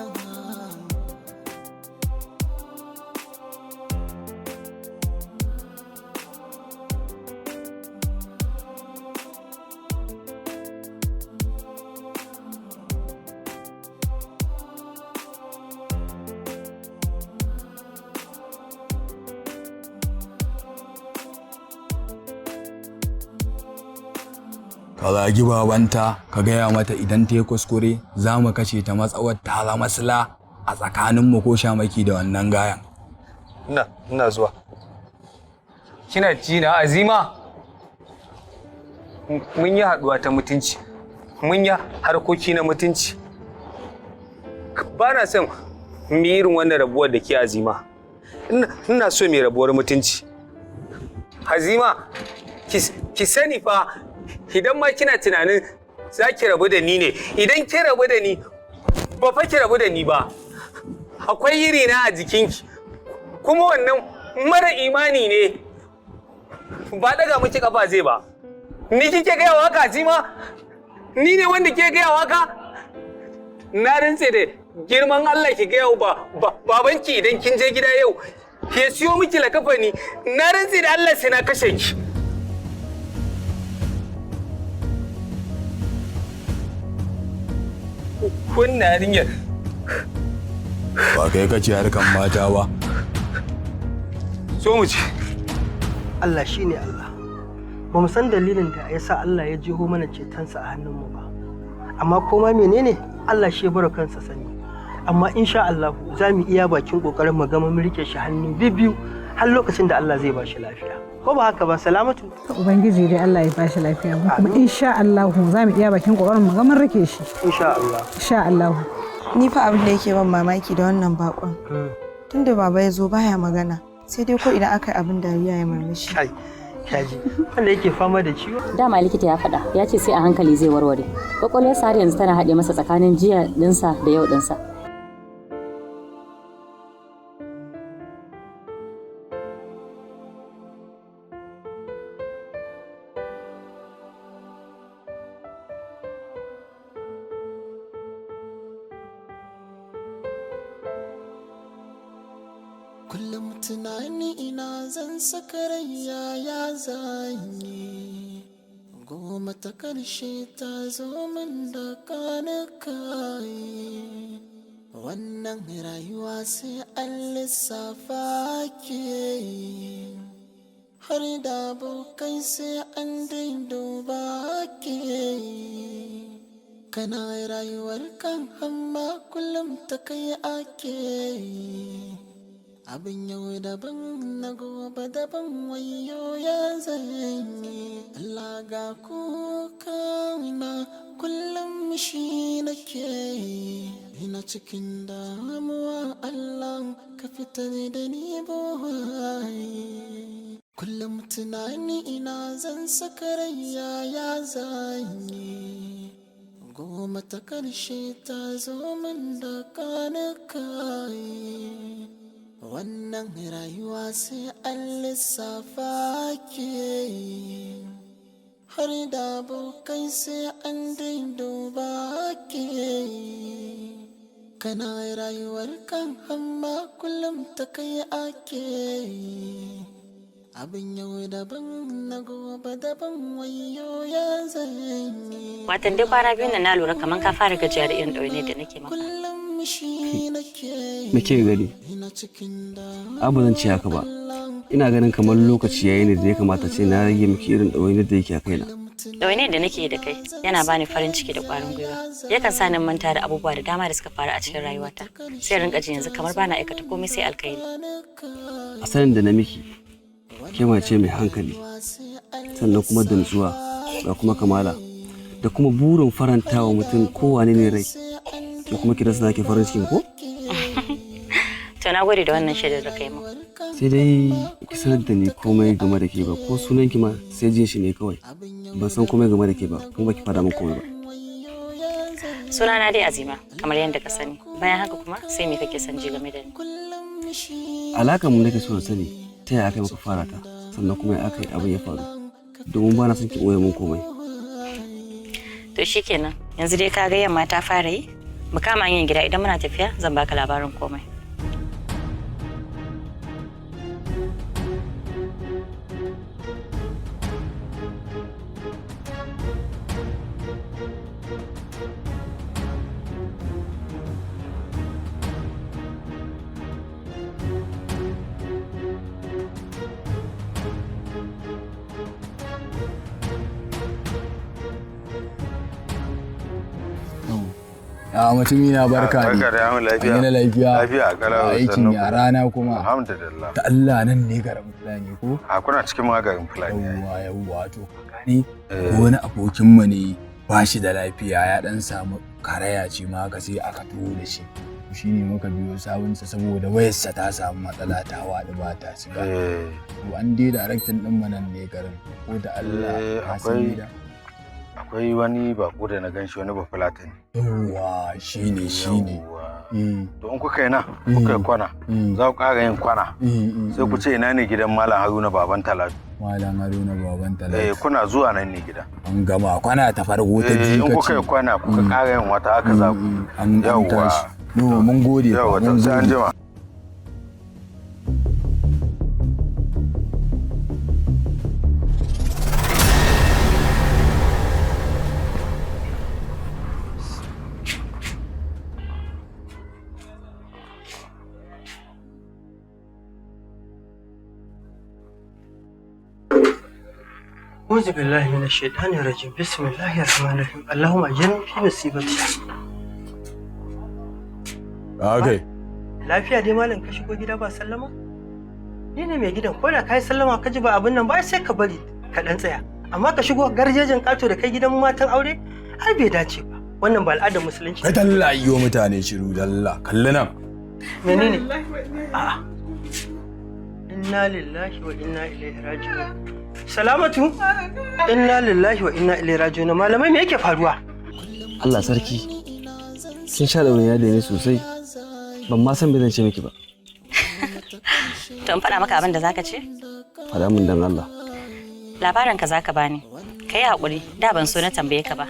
Ka zagi babanta, ka gaya mata idan ta yi kuskure za mu kashe ta, matsawar ta zama sila a tsakaninmu ko shamaki da wannan gayan. Ina zuwa. Kina ji na, Azima? Mun yi haɗuwa ta mutunci, mun yi harkoki na mutunci. Ba na son mu yi irin wannan rabuwar da ke, Azima. Ina so mu rabuwar mutunci. Azima, ki sani fa, idan ma kina tunanin za ki rabu da ni ne, idan ki rabu da ni, ba fa ki rabu da ni ba. Akwai iri na a jikinki, kuma wannan mara imani ne, ba daga miki kafa zai ba. Ni kike gaya waka, Azima? Ni ne wanda ke gaya waka? Na rantse da girman Allah, ki gaya wa babanki idan kin je gida yau ya siyo miki lakafani, na rantse da Allah sai na kashe ki. Wannan yarinyar. Ba kai kace harkan mata ba. So mu ci. Allah shi ne Allah. Ba mu san dalilin da ya sa Allah ya jeho mana cetonsa a hannunmu ba. Amma koma menene, Allah shi ya bar kansa sani. Amma insha Allah za mu iya bakin kokarin mu gama mu rike shi hannu biyu Har lokacin da Allah zai ba shi lafiya. Ko ba haka ba, Salamatu? Ubangiji dai Allah ya bashi lafiya, mu kuma insha Allah za mu iya bakin kokarin mu ga mun rike shi. Insha Allah. Insha Allah. Ni fa abin da yake ban mamaki da wannan bakon. Tunda baba ya zo baya magana, sai dai ko idan aka yi abin dariya ya murmushi. Kai, kaji. Wanda yake fama da ciwo. Dama likita ya faɗa, ya ce sai a hankali zai warware. Kwakwalwarsa har yanzu tana haɗe masa tsakanin jiya ɗinsa da yau ɗinsa. Kullum tunani ina zan saka rai ya zanyi. Goma ta karshe ta zo min da kayi. Wannan rayuwa sai an lissafa ke yi. Har da abokai sai an duba ke yi. Kana rayuwar kan hamma kullum ta kai ake yi. Abin yau daban na gobe daban, wayo ya zanyi. Allah ga kuka na kullum shi nake yi. Ina cikin damuwa, Allah ka fitar da ni buwaye. Kullum tunani ina zan saka rai ya zanyi. Goma ta karshe ta zo min da kayi. Wannan rayuwa sai an lissafa ke yi. Har da abokai sai an duba ke yi. Kana rayuwar kan hamma kullum ta kai ake yi. Abin yau daban na gobe daban, wayo ya zanyi. Watan dai kwana biyun nan na lura kamar ka fara gajiya da irin ɗawainiyar da nake maka. Kullum shi nake yi. Me kike gani? Abu zan ce haka ba. Ina ganin kamar lokaci yayi ne da ya kamata ce na rage miki irin ɗawainiyar da yake a kaina. Ɗawainiyar da nake yi da kai yana bani farin ciki da ƙwarin gwiwa. Yakan sa ni manta da abubuwa da dama da suka faru a cikin rayuwata. Sai in rinka jin yanzu kamar bana aikata komai sai alkhairi. A sanin da na miki, ke mace mai hankali, sannan kuma da nutsuwa, ga kuma kamala, da kuma burin farantawa mutum kowane ne rai, da kuma ki rasa naki farin cikin ko? To na gode da wannan shaidar da kai min. Sai dai ki sanar da ni komai game da ke ba, ko sunan ki ma sai jin shi ne kawai. Ban san komai game da ke ba, kuma baki faɗa min komai ba. Sunana dai Azima, kamar yadda ka sani. Bayan haka kuma sai me kake son ji game da ni? Alakan mu nake so na sani, ta yaya aka yi muka fara ta, sannan kuma ya aka yi abin ya faru. Domin ba na son ki ɓoye min komai. To shikenan, yanzu dai ka ga yamma ta fara yi? Mu kama hanyar gida, idan muna tafiya zan baka labarin komai. Ya mutumi na, barka ne. Barka da yawon lafiya. An yi lafiya. Lafiya kalau. Aikin ya rana kuma. Alhamdulillah. Ta Allah, nan ne garin Fulani ko? A, kuna cikin magarin Fulani. Yawwa yawwa, to ni wani abokin mu ne ba shi da lafiya, ya dan samu karaya ce ma haka, sai aka tuho da shi. Shi ne muka biyo sawunsa saboda wayarsa ta samu matsala, ta waɗi ba ta shiga. To an dai daraktan ɗin mu nan ne garin ko da Allah ka san gida. Akwai wani bako da na ganshi, wani bafulatani. Yawwa, shine shine. To in kuka yi nan, kuka yi kwana, za ku ƙara yin kwana. Sai ku ce ina ne gidan Malam Haruna baban Talatu. Malam Haruna baban Talatu. Eh, kuna zuwa nan ne gida. An gama kwana ta farko, ta Eh, biyu in ka kuka yi ce. kwana kuka ƙara yin wata, haka za ku. An Yawwa. tashi. No, mun gode fa, Yawwa, mun to sai an gode. jima. أعوذ بالله من الشيطان الرجيم، بسم الله الرحمن الرحيم، اللهم أجرني في مصيبتي. Okay. Lafiya dai malam, ka shigo gida ba sallama? Ni ne mai gidan, ko da ka yi sallama ka ji ba abin nan ba sai ka bari ka dan tsaya. Amma ka shigo garjejin kato da kai gidan matan aure har bai dace ba. Wannan ba al'adar musulunci. Kai dalla yi wa mutane shiru dalla. Kalli nan. Menene? A'a. Inna lillahi wa inna ilaihi raji'un. Salamatu. Inna lillahi wa inna ilaihi raji'un. Malamai me yake faruwa? Allah sarki. Kin sha ɗawainiya da ni sosai. Ban ma san me zan ce miki ba. To in faɗa maka abin da zaka ce? Faɗa min dan Allah. Labarin ka zaka bani. Kai haƙuri, da ban so na tambaye ka ba.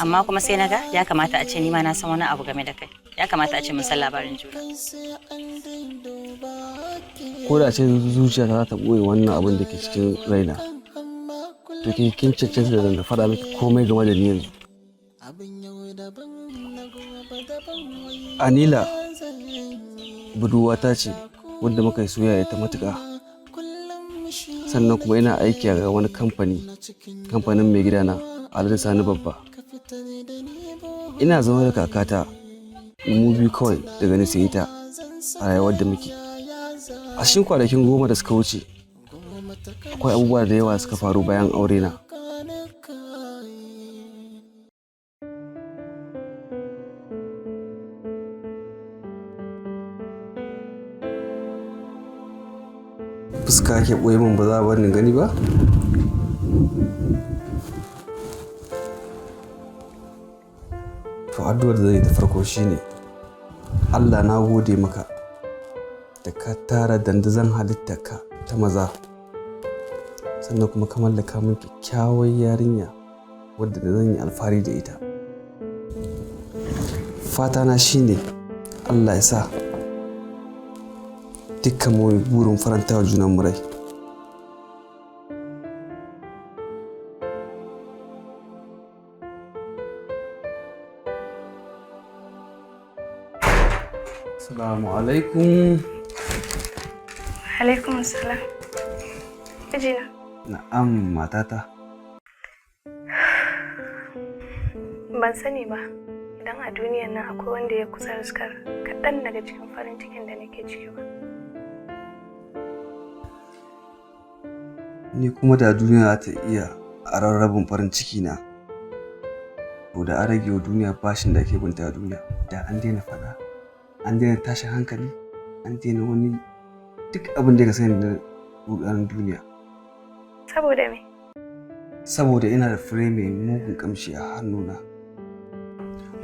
Amma kuma sai na ga ya kamata a ce ni ma na san wani abu game da kai. Ya kamata a ce mun san labarin juna. Ko da ce zuciya ta za ta ɓoye wannan abin da ke cikin raina. To ke kin cancanta da na faɗa miki komai game da ni yanzu. Anila budurwata ce wadda muka yi soyayya ta matuƙa. Sannan kuma ina aiki a wani kamfani, kamfanin mai gidana Alhaji Sani Babba. Ina zaune da kakata mu biyu kawai daga ni sai ita a rayuwar da muke. A cikin kwanakin 10 da suka wuce akwai abubuwa da yawa suka faru bayan aure na. Fuska ke ɓoye min ba za a bar ni gani ba? To addu'ar da zan yi ta farko shine Allah na gode maka da ka tara dandazon halittarka ta maza sannan kuma ka mallaka min kyakkyawar yarinya wadda da zan yi alfahari da ita. Fata na shine Allah ya sa dukkan mu burin faranta wa junan mu rai. Assalamu alaikum. Alaikum salam. Mijina. Na'am matata. Ban sani ba idan a duniyan nan akwai wanda ya kusa riskar kaɗan daga cikin farin cikin da nake ciki ba. Ni kuma da duniya za ta iya a rarrabin farin ciki na. To da an rage wa duniya bashin da ake binta a duniya, da an daina faɗa, an daina tashin hankali, an daina wani duk abin da ka sani na ruɗanin duniya. Saboda me? Saboda ina da fure mai mugun kamshi a hannuna,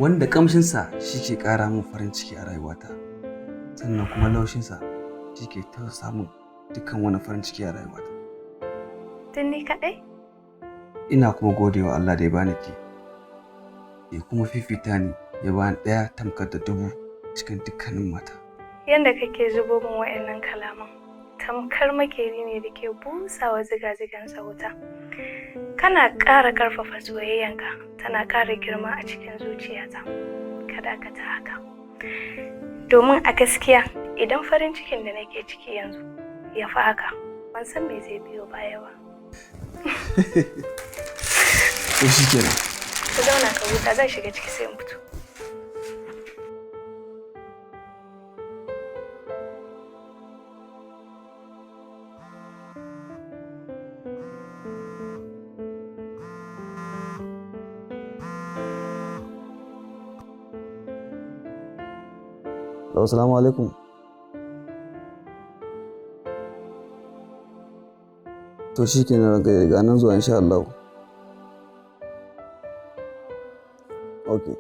wanda kamshinsa shi ke ƙara min farin ciki a rayuwata, sannan kuma laushinsa shi ke tausasa min dukkan wani farin ciki a rayuwata. Tun ni kaɗai? Ina kuma gode wa Allah da ya bani ke, ya kuma fifita ni ya bani ɗaya tamkar da 1000 cikin dukkanin mata. Yanda kake zubo min wa'annan kalaman, tamkar makeri ne da ke busawa ziga-zigansa wuta. Kana ƙara ƙarfafa soyayyanka, tana ƙara girma a cikin zuciyata. Ka dakata haka. Domin a gaskiya, idan farin cikin da nake ciki yanzu ya fi haka, ban san me zai biyo baya ba. To shi kenan. Ka zauna ka huta, zan shiga ciki sai in fito. Assalamu alaikum. To shi kenan ranka ga nan zuwa insha Allah. Okay.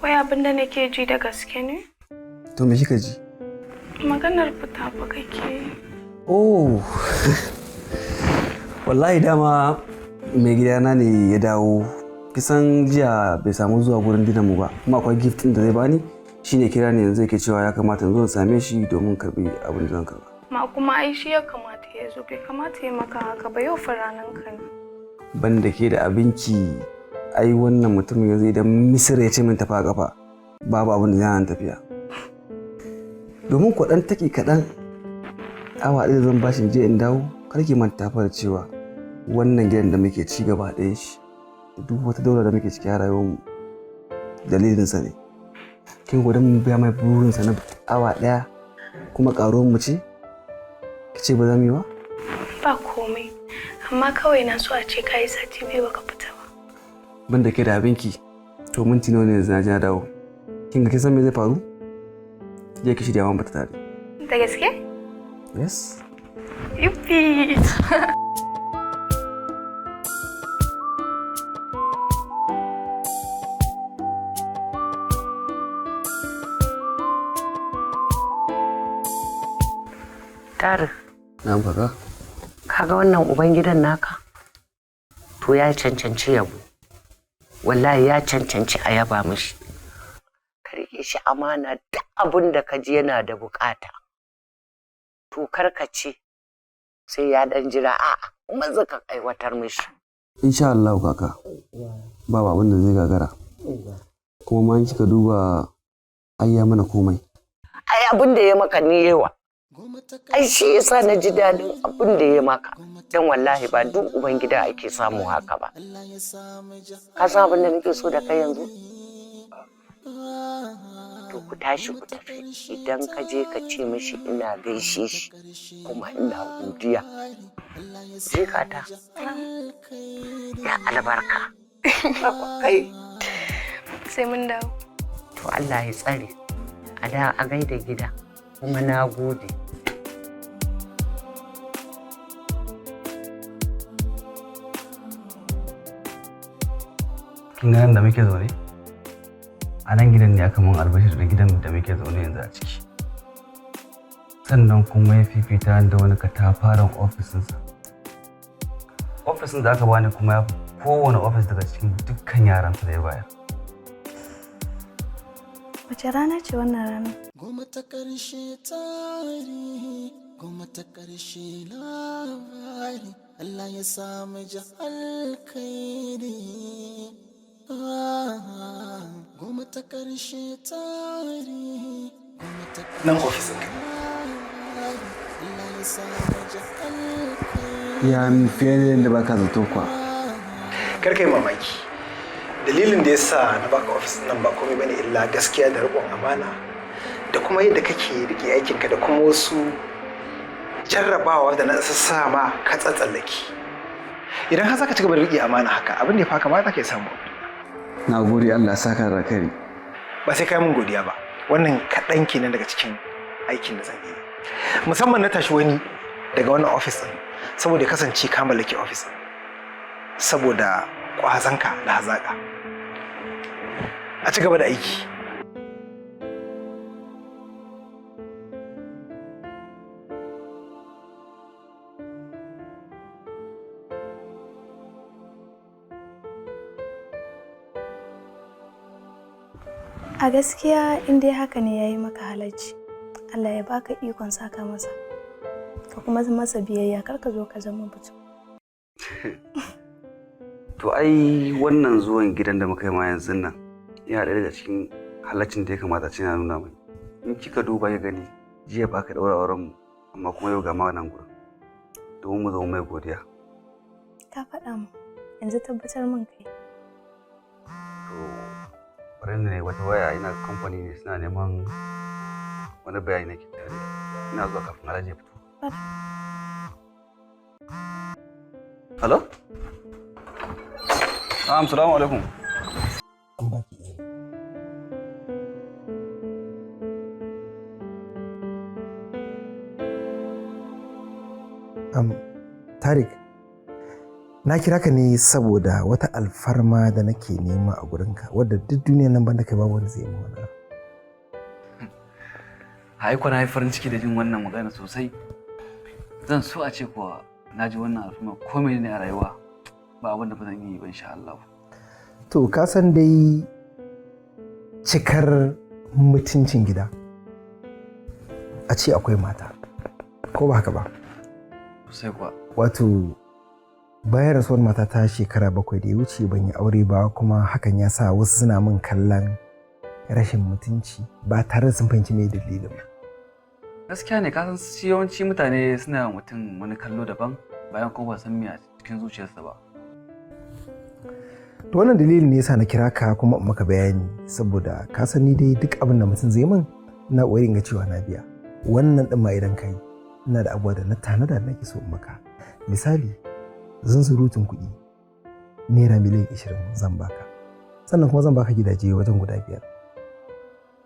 Wai abin da nake ji da gaske ne? To me kika ji? Maganar fita fa kake yi. Oh. Wallahi dama mai gidana ne ya dawo. Kisan jiya bai samu zuwa gurin dinan mu ba. Kuma akwai gift din da zai bani. Shine kira ne yanzu yake cewa ya kamata in zo in same shi domin karbi abin da zan karba. Ma kuma ai shi ya kamata ya zo, bai kamata ya maka haka ba, yau fa ranan ka ne. Ban da ke da abinki, ai wannan mutumin yanzu idan Misira ya ce min tafi a kafa babu abin da zai hana tafiya. Domin kuɗan taki kaɗan awa ɗaya zan bashi in je in dawo, kar ki manta fa da cewa wannan gidan da muke ci gaba ɗayan shi da duk wata daula da muke ciki a rayuwarmu dalilinsa ne. Kin gwadon mu biya mai burinsa na awa ɗaya kuma ƙaruwar mu ce? Ki ce ba za mu yi ba? Ba komai, amma kawai na so a ce ka yi sati 2 baka fita ba. Ban da ke da abinki, to minti nawa ne yanzu na ji na dawo. Kin ga kin san me zai faru? Je ki shirya mu fita tare. Da gaske? Yes. Yuppi! Tarik, Na baka. kaga wannan ubangidan naka? To ya cancanci yabo. Wallahi ya cancanci a yaba mishi. Ka riƙe shi amana duk abin da ka ji yana da bukata. To kar ka ce sai ya dan jira, a'a, maza ka aiwatar mishi. Insha Allah kaka. Babu abin da zai gagara. Kuma ma in kika duba ai ya mana komai. Ai abin da ya maka ni yawa. Ai shi yasa na ji daɗin abin da ya maka. Dan wallahi ba duk ubangida ake samu haka ba. Ka san abin da nake so da kai yanzu? To ku tashi ku tafi, idan ka je ka ce mishi ina gaishe shi kuma ina godiya. Jikata, ya albarka. Kai. Sai mun dawo. To Allah ya tsare. A da a gaida gida kuma na gode. Kin ga nan da muke zaune? A nan gidan ne aka mun albashir da gidan da muke zaune yanzu a ciki. Sannan kuma ya fifita da wani katafaren ofisinsa. Ofisin da aka bani kuma ya fi kowane ofis daga cikin dukkan yaransa da ya bayar. Wace rana ce wannan ranar? Goma ta ƙarshe tarihi, goma ta ƙarshe labari, Allah ya samu ji alkhairi. Goma ta ƙarshe tarihi, goma ta Nan ofis ɗinka. Allah ya samu ji alkhairi. Ya fiye da yadda baka zato kuwa. Kar ka yi mamaki. Dalilin da ya sa na baka ofis nan ba komai bane illa gaskiya da riƙon amana da kuma yadda kake rike aikinka da kuma wasu jarrabawa da na sassa ma ka tsatsallaki. Idan har zaka ci gaba da rike amana haka, abin da ya fa kamata ka samu. Na gode, Allah ya saka da alkhairi. Ba sai kai mun godiya ba. Wannan kaɗan kenan daga cikin aikin da zan yi. Musamman na tashi wani daga wannan ofis ɗin saboda ya kasance ka mallaki ofis ɗin. Saboda ƙwazonka da hazaƙa. A ci gaba da aiki. A gaskiya in dai haka ne ya yi maka halacci. Allah ya baka ikon saka masa. Ka kuma masa biyayya, kar ka zo ka zama mutum. To ai wannan zuwan gidan da muka yi ma yanzu nan yana ɗaya daga cikin halaccin da ya kamata ce na nuna mai. In kika duba ya gani jiya ba ka ɗaura auren mu amma kuma yau ga ma nan gurin. Domin mu zama mai godiya. Ka faɗa mu, yanzu tabbatar min kai. To bari ne wata waya, ina kamfani ne suna neman wani bayani nake tare. Ina zuwa kafin Alhaji ya fito. Hello? Na'am, salamu alaikum. Tarik, na kira ka ne saboda wata alfarma da nake nema a gurinka wadda duk duniyar nan banda kai babu wanda zai yi min wannan. Ai kuwa na yi farin ciki da jin wannan magana sosai. Zan so a ce kuwa na ji wannan alfarma ko ne a rayuwa ba abin da ba zan yi ba insha Allah. To ka san dai cikar mutuncin gida a ce akwai mata, ko ba haka ba? Sosai kuwa. Wato bayan rasuwar matata shekara 7 da ya wuce ban yi aure ba, kuma hakan ya sa wasu suna min kallon rashin mutunci ba tare da sun fahimci me dalilin ba. Gaskiya ne, ka san shi yawanci mutane suna wa mutum wani kallo daban bayan kuma ba san me a cikin zuciyarsa ba. To wannan dalilin ne yasa na kira ka kuma in maka bayani, saboda ka san ni dai duk abin da mutum zai min ina ƙoƙari in ga cewa na biya. Wannan ɗin ma idan kai ina da abubuwa da na tanada da nake so in maka. Misali, zunzurutun kuɗi naira miliyan 20 zan baka. Sannan kuma zan baka gidaje wajen guda 5.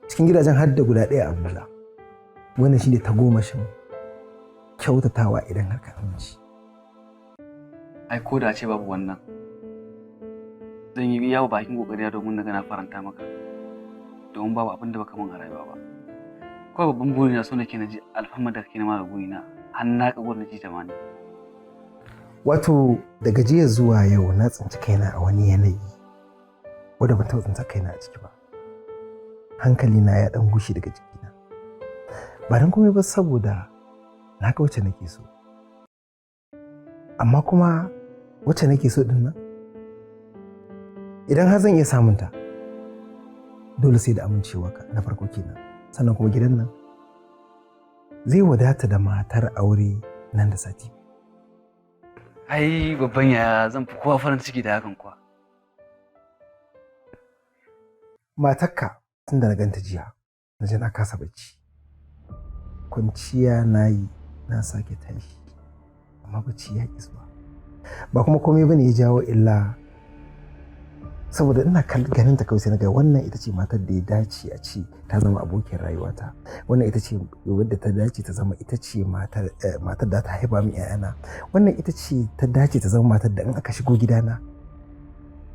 Cikin gidajen har da guda ɗaya a Abuja. Wannan shine tagomashin kyautatawa idan har ka amince. Ai ko da ce babu wannan, zan yi yawo bakin kokari domin na ga na faranta maka, domin babu abin da baka min a rayuwa ba. Kawai babban burina so nake na ji alfahmar da kake nema ga gurina har na ka gurin ji tamani. Wato daga jiya zuwa yau na tsinci kaina a wani yanayi wanda ban taɓa tsinta kaina a ciki ba. Hankalina ya ɗan gushe daga jikina. Ba don komai ba saboda na ga wacce nake so. Amma kuma wacce nake so ɗin nan, idan har zan iya samunta, dole sai da amincewarka na farko kenan. Sannan kuma gidan nan zai wadata da matar aure nan da sati. Ai babban yaya zan fi kowa farin ciki da hakan kuwa. Matarka tun da na ganta jiya, na je na kasa bacci. Kwanciya na yi na sake tashi, amma bacci ya ƙi zuwa. Ba kuma komai bane ya jawo illa saboda ina ganin ta kawai sai na ga wannan ita ce matar da ya dace a ce ta zama abokin rayuwata. Wannan ita ce wadda ta dace ta zama ita ce matar da ta haifa min 'ya'yana. Wannan ita ce ta dace ta zama matar da in aka shigo gidana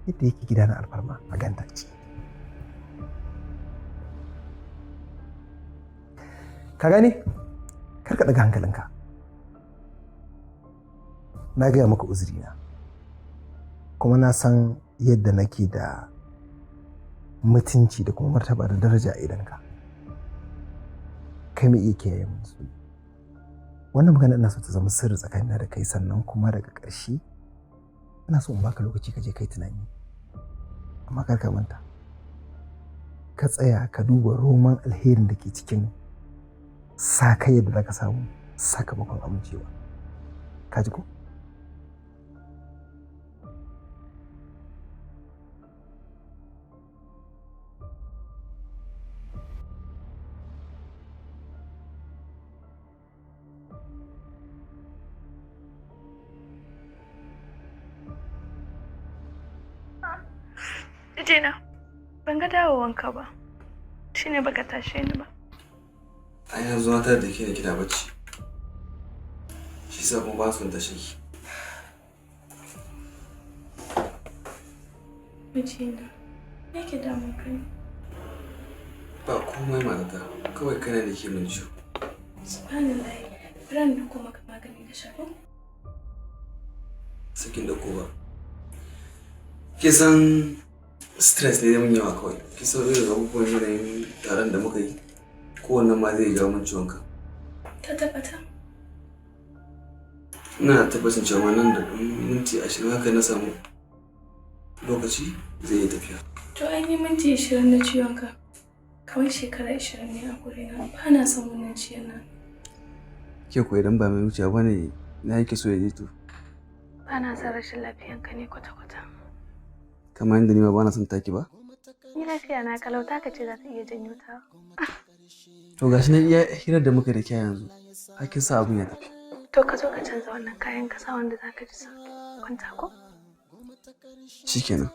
yadda yake gidana alfarma a ganta ce. Ka gane? Kar ka ɗaga hankalinka. Na gaya maka uzurina. Kuma na san yadda nake da mutunci da kuma martaba da daraja a idonka. Kai mai iya kiyaye mun su. Wannan magana ina so ta zama sirri tsakanina da kai, sannan kuma daga ƙarshe ina so in baka lokaci ka je kai tunani. Amma kar ka manta. Ka tsaya ka duba roman alherin da ke cikin sa kai yadda za ka samu sakamakon amincewa. Ka ji ko? Mijina, ban ga dawowanka ba. Shine baka tashe ni ba. Ai yanzu na tarar da ke ne kina bacci. Shi sa kuma ba son tashe ki. Mijina, me ke damun ka ne? Ba komai matata, kawai kana ne ke min ciwo. Subhanallah, bari na dauko maka magani ka sha ko? Sakin dauko ba. Ke san stress ne da mun yawa kawai. Ki san irin abubuwan yanayin taron da muka yi. Kowannen ma zai jawo min ciwon kan. Ta tabbata? Ina tabbacin cewa nan da minti 20 haka na samu lokaci zai yi tafiya. To an yi minti 20 na ciwon ka. Kamar shekara 20 ne a gurina. Ba na son wannan ciwon nan. Ke ko idan ba mai wuciya ba ne na yake so ya je to. Ba na son rashin lafiyanka ne kwata-kwata. Kamar yadda ni ma ba na son taki ba? Ni lafiya na kalau, taka ce za ta iya janyo ta. To gashi nan iya hirar da muka da ke yanzu, har kin sa abin ya tafi. To ka zo ka canza wannan kayan ka sa wanda za ka ji sauki. Kwanta ko? Shikenan.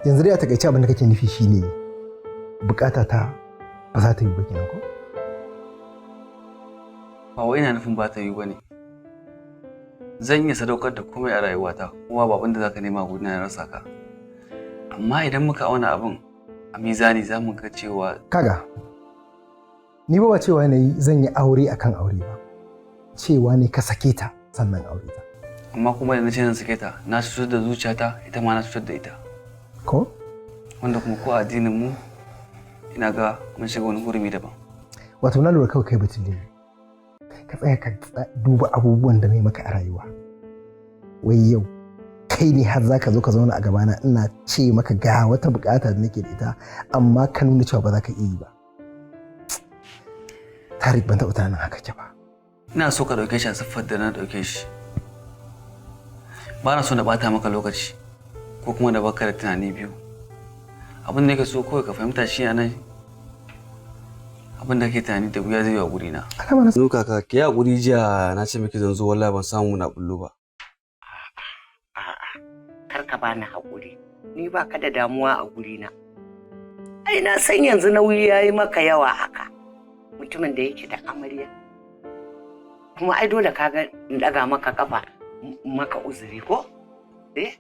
Yanzu dai a takaice abin da kake nufi shine bukata ta ba za ta yi ba kenan ko? Ba wai ina nufin ba ta yi ba ne. Zan iya sadaukar da komai a rayuwata kuma ba abin da za ka nema gudana na rasa ka. Amma idan muka auna abin a mizani za mu ga cewa Kaga, ni ba cewa na yi zan yi aure akan aure ba. Cewa ne ka sake ta sannan aure ta. Amma kuma da na ce zan sake ta, na cutar da zuciyata, ita ma na cutar da ita. Ko? Wanda kuma ko a addinin mu ina ga mun shiga wani hurumi daban. Wato na lura kawai kai batun ne. Ka tsaya ka duba abubuwan da na yi maka a rayuwa. Wai yau kai ne har za ka zo ka zauna a gabana ina ce maka ga wata bukata da nake da ita amma ka nuna cewa ba za ka iya yi ba. Tarik, ban taɓa tunanin haka ke ba. Ina so ka ɗauke shi a siffar da na ɗauke shi. Ba na so na ɓata maka lokaci ko kuma na baka da tunani biyu. Abin da nake so kawai ka fahimta shi a nan, abin da kake tunani da wuya zai yi wa gurina. Nu kaka, ki haƙuri, jiya na ce miki zan zo, wallahi ban samu na bullo ba. A'a, kar ka bani haƙuri. Ni ba ka da damuwa a gurina. Ai na san yanzu nauyi ya yi maka yawa haka. Mutumin da yake da amarya. Kuma ai dole ka ga in ɗaga maka kafa maka uzuri ko? Eh?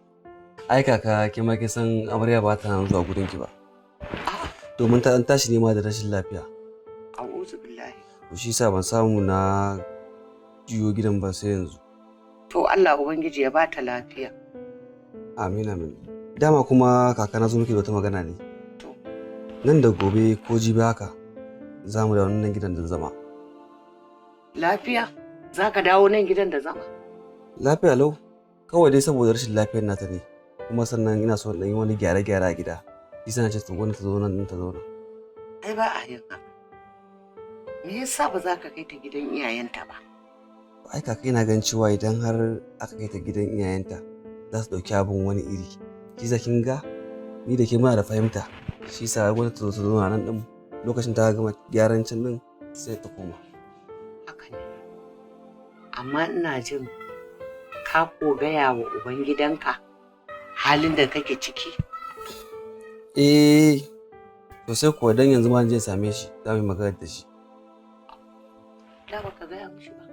Ai kaka, ke ma kin san amarya ba ta nan zuwa gurin ki ba. Domin ta an tashi nema da rashin lafiya. A'udhu billahi. To shi yasa ban samu na juyo gidan ba sai yanzu. To Allah Ubangiji ya bata lafiya. Amin amin. Dama kuma kaka na zo miki da wata magana ne. Nan da gobe ko jibi haka za mu dawo nan gidan da zama. Lafiya? Za ka dawo nan gidan da zama? Lafiya lau. Kawai dai saboda rashin lafiyar nata ne. Kuma sannan ina so in yi wani gyare-gyare a gida. Shi na ce wani ta zo nan ta zauna. Ai ba a yin haka. Me yasa ba za ka kai ta gidan iyayenta ba? Ai kaka, ina ganin cewa idan har aka kai ta gidan iyayenta za su ɗauki abin wani iri. Shi yasa kin ga ni da ke muna da fahimta. Shi yasa wani ta zo ta zauna nan ɗin, lokacin ta gama gyaran can ɗin sai ta koma. Haka ne. Amma ina jin ka ko gaya wa ubangidanka halin da kake ciki? Eh, sosai kuwa, dan yanzu ma je same shi za mu yi magana da shi. Da baka gaya mishi ba.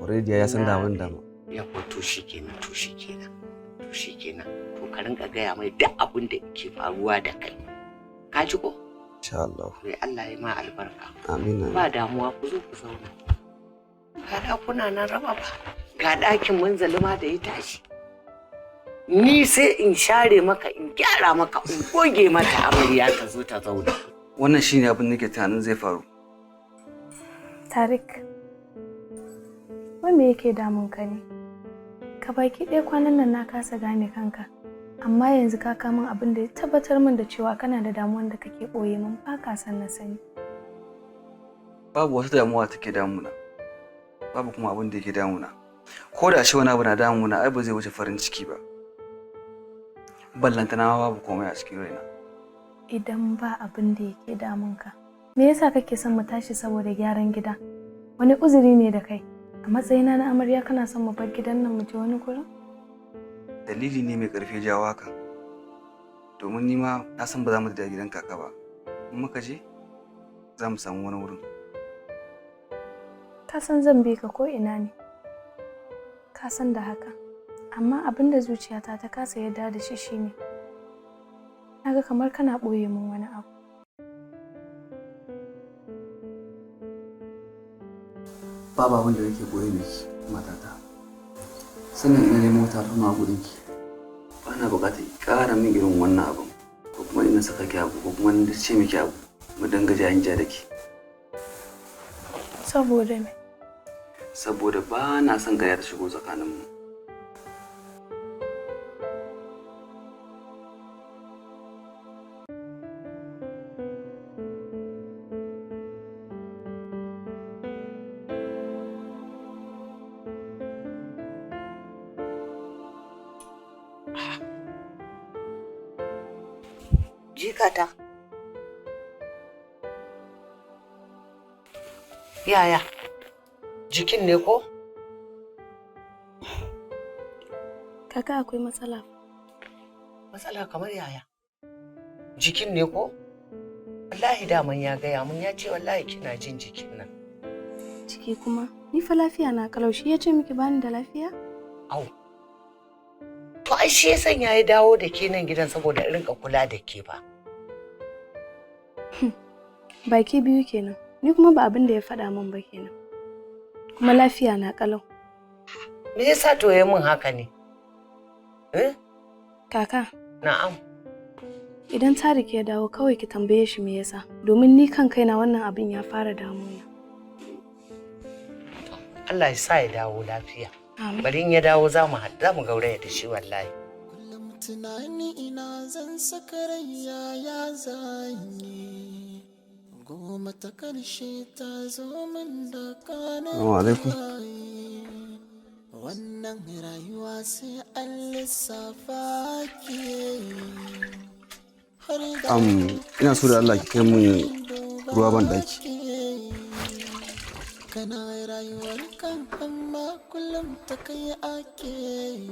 Already ya san da abin da ma. Yawwa, to shi kenan, to shi kenan, to shi kenan. To ka rinka gaya mai duk abin da ke faruwa da kai. Ka ji ko? Insha Allah. Sai Allah ya ma albarka. Amin amin. Ba damuwa, ku zo ku zauna. Ga ɗakuna nan raba ba. Ga ɗakin munzali ma da ya tashi. Ni sai in share maka, in gyara maka, in goge mata amarya ta zo ta zauna. Wannan shine abin da nake tunanin zai faru. Tarik, wai me yake damun ka ne? Ka baki ɗaya kwanan nan na kasa gane kanka. Amma yanzu ka kawo min abin da ya tabbatar min da cewa kana da damuwan da kake ɓoye min, ba ka san na sani. Babu wata damuwa take damuna. Babu kuma abin da yake damuna. Ko da shi wani abu na damuna, ai ba zai wuce farin ciki ba. Ballantana ma babu komai a cikin raina. Idan ba abin da yake damun ka, me yasa kake son mu tashi saboda gyaran gida? Wani uzuri ne da kai? A matsayina na amarya kana son mu bar gidan nan mu je wani gurin? Dalili ne mai ƙarfi jawo haka. Domin ni ma na san ba za mu da gidan kaka ba. In muka je za mu samu wani wurin. Ka san zan bi ka ko ina ne. Ka san da haka. Amma abin da zuciyata ta kasa yarda da shi shine naga kamar kana ɓoye min wani abu. Babu abin da nake boye miki, matata. Sannan ina neman wata al'umma a gurinki. Ba na buƙatar ki ƙara min irin wannan abin, ko kuma ina saka ki abu, ko kuma ina ce miki abu, mu dinga jayin ja da ke. Saboda me? Saboda ba na son gaya ta shigo tsakaninmu. Jikata. Yaya? Jikin ne ko? Kaka, akwai matsala. Matsala kamar yaya? Jikin ne ko? Wallahi daman ya gaya mun, ya ce wallahi kina jin jikin nan. Ciki kuma, ni fa lafiya na kalau, shi ya ce miki bani da lafiya? Au. To ai shi ya sanya ya dawo da ke nan gidan saboda in rinka kula da ke ba. Baki biyu kenan. Ni kuma ba abin da ya faɗa min ba kenan. Kuma lafiya na kalau. Me yasa to ya min haka ne? Eh? Kaka. Na'am. Idan Tarik ya dawo kawai ki tambaye shi me yasa, domin ni kan kaina wannan abin ya fara damuna. Allah ya sa ya dawo lafiya. Bari in ya dawo za mu haɗu, za mu gauraya da shi wallahi. Kullum tunani ina zan saka rai ya zanyi. Goma ta karshe ta zo min da Assalamu alaikum. Wannan rayuwa sai an lissafa ke. Ina so da Allah ki kai mun ruwa ban daki. Kana rayuwar kan amma kullum ta kai ake.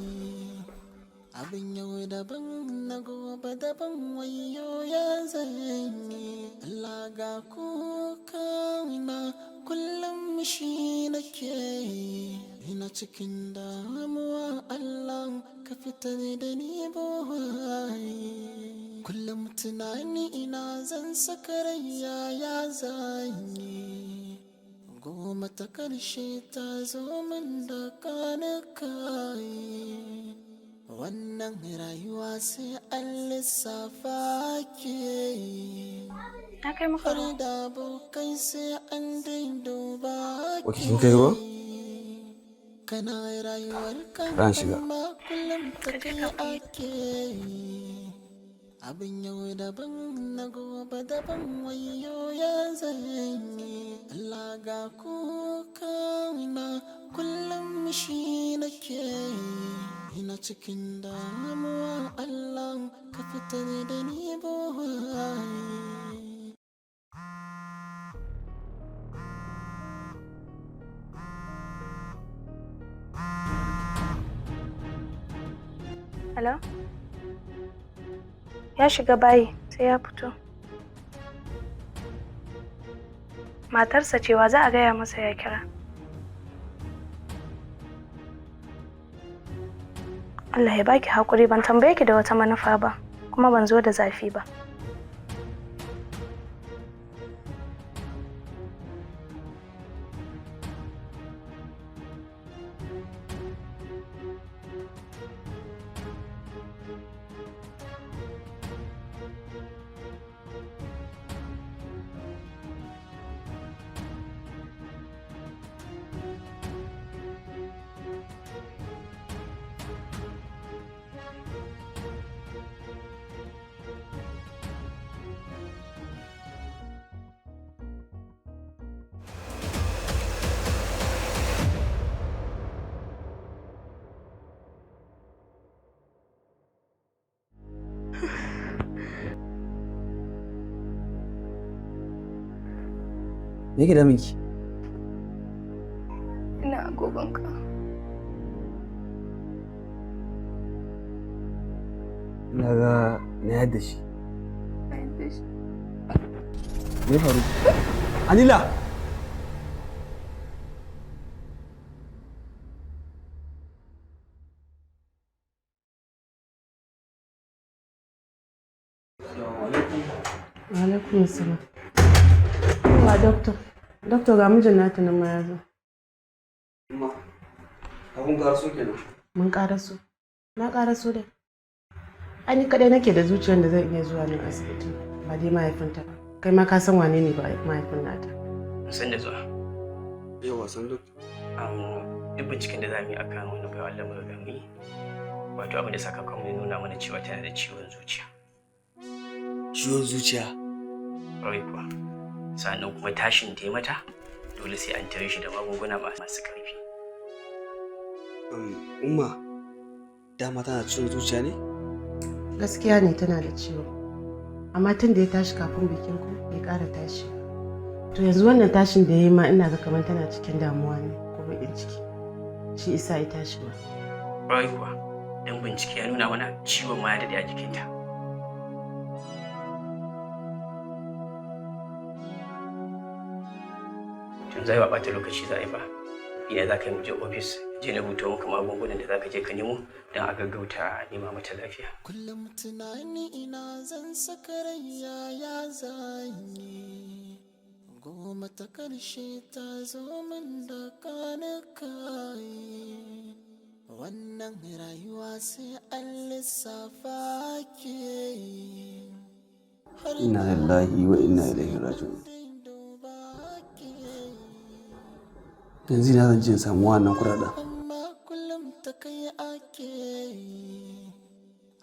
Abin yau daban na gobe daban, wayo ya zanyi. Allah ga kuka na kullum shi nake. Ina cikin damuwa, Allah ka fitar da ni buhari. Kullum tunani ina zan saka rai ya zanyi. Goma ta karshe ta zo min da kai. Wannan rayuwa sai an lissafa ke. Na kai maka Har da abokai sai an duba. Ok, kin kai ruwa? Kana rayuwar kan Ran shiga. amma kullum ta kai ake. Abin yau daban na gobe daban, wayo ya zanyi. Allah ga kuka na kullum shi nake. Ina cikin damuwa, Allah ka fitar da ni buhari. Hello? Ya shiga bayi sai ya fito. Matarsa cewa za a gaya masa ya kira. Allah ya baki hakuri, ban tambaye ki da wata manufa ba, kuma ban zo da zafi ba. Me yake damun ki? Ina agogonka. Ina ga na yadda shi. Na yadda shi. Me faru? Anila! Alaikum salam. Wa doctor. Doctor, ga mijin nata nan ma ya zo. Amma, abun karaso kenan. Mun karaso. Na karaso dai. Ai ni kadai nake da zuciyar da zan iya zuwa nan asibiti. Ba dai mahaifinta ba. Kai ma ka san wane ne ba mahaifin nata. San da zuwa. Yawa san doctor. Duk binciken da za mu yi akan wani baiwa Allah muka ga mu yi. Wato abin da sakamakon ya nuna mana cewa tana da ciwon zuciya. Ciwon zuciya? Ƙwarai kuwa. Sannan kuma tashin da ya mata dole sai an tare shi da magunguna masu ƙarfi. Umma, dama tana ciwon zuciya ne? Gaskiya ne tana da ciwo. Amma tun da ya tashi kafin bikin ku bai ƙara tashi. To yanzu wannan tashin da ya yi ma ina ga kamar tana cikin damuwa ne ko baƙin ciki. Shi isa ya tashi ma. Ƙwarai kuwa. Don bincike ya nuna mana ciwon ma ya daɗe a jikinta. Yanzu ba ɓata lokaci za a yi ba. Ina za ka yi mu je ofis, je na rubuta maka magungunan da za ka je ka nemo don a gaggauta nema mata lafiya. Kullum tunani ina zan saka rai ya zanyi. Goma ta karshe ta zo min da kai. Wannan rayuwa sai an lissafa ke yi. Inna lillahi wa inna ilaihi raji'un. Yanzu ina zan je in samu wannan kuɗaɗen? Amma kullum ta kai ake yi.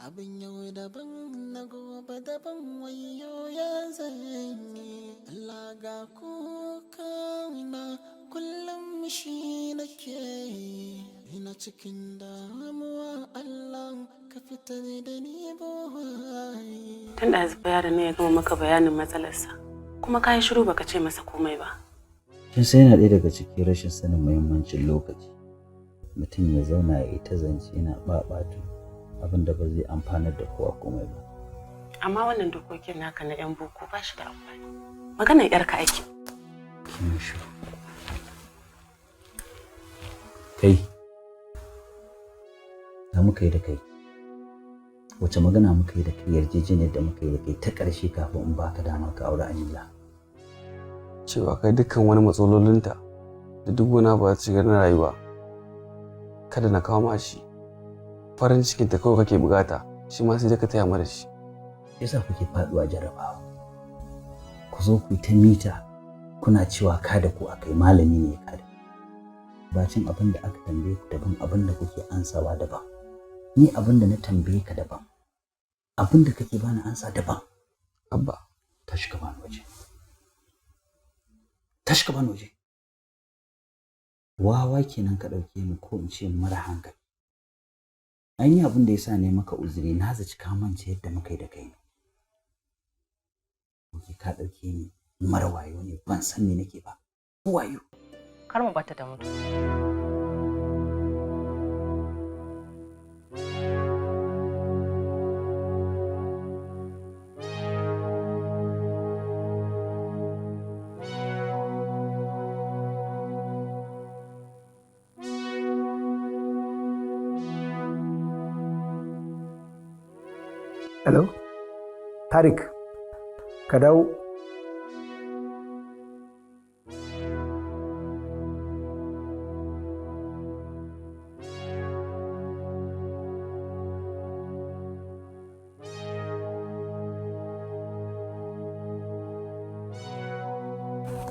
Abin yau daban na gobe daban, wayo ya zanyi. Allah ga kuka na, kullum shi nake yi. Ina cikin damuwa, Allah ka fitar da ni buhari. Tun da yaron ne ya gama maka bayanin matsalarsa, kuma ka yi shiru baka ce masa komai ba. Kin san yana ɗaya daga cikin rashin sanin muhimmancin lokaci. Mutum ya zauna ya yi ta zance yana ɓaɓatu abin da ba zai amfanar da kowa komai ba. Amma wannan dokokin naka na 'yan boko ba shi da amfani. Maganar 'yarka ake. Kin yi shiru. Kai, da muka yi da kai, wace magana muka yi da kai, yarjejeniyar da muka yi da kai ta ƙarshe kafin in baka dama ka aure Amila? Cewa kai dukkan wani matsalolinta da duk wani abu da ta shiga na rayuwa kada na kawo ma shi, farin cikin ta kawai kake bukata, shi ma sai dai ka taya mara shi. Yasa kuke faduwa jarabawa, ku zo ku yi ta mita kuna cewa kada ku akai malami ne ya kada. Bacin abin da aka tambaye ku daban, abin da kuke ansawa daban. Ni abin da na tambaye ka daban, abin da kake bani ansa daban. Abba. Tashi ka bani waje, tashi ka bani waje. Wawa kenan ka ɗauke ni, ko in ce mara hankali. An yi abin da ya sa ne maka uzuri, na zaci ka mance yadda muka yi da kai ne. Oke, ka ɗauke ni mara wayo ne, ban san me nake ba. Wayo. Kar mu bata ta mutu. Hello? Tarik, ka dawo.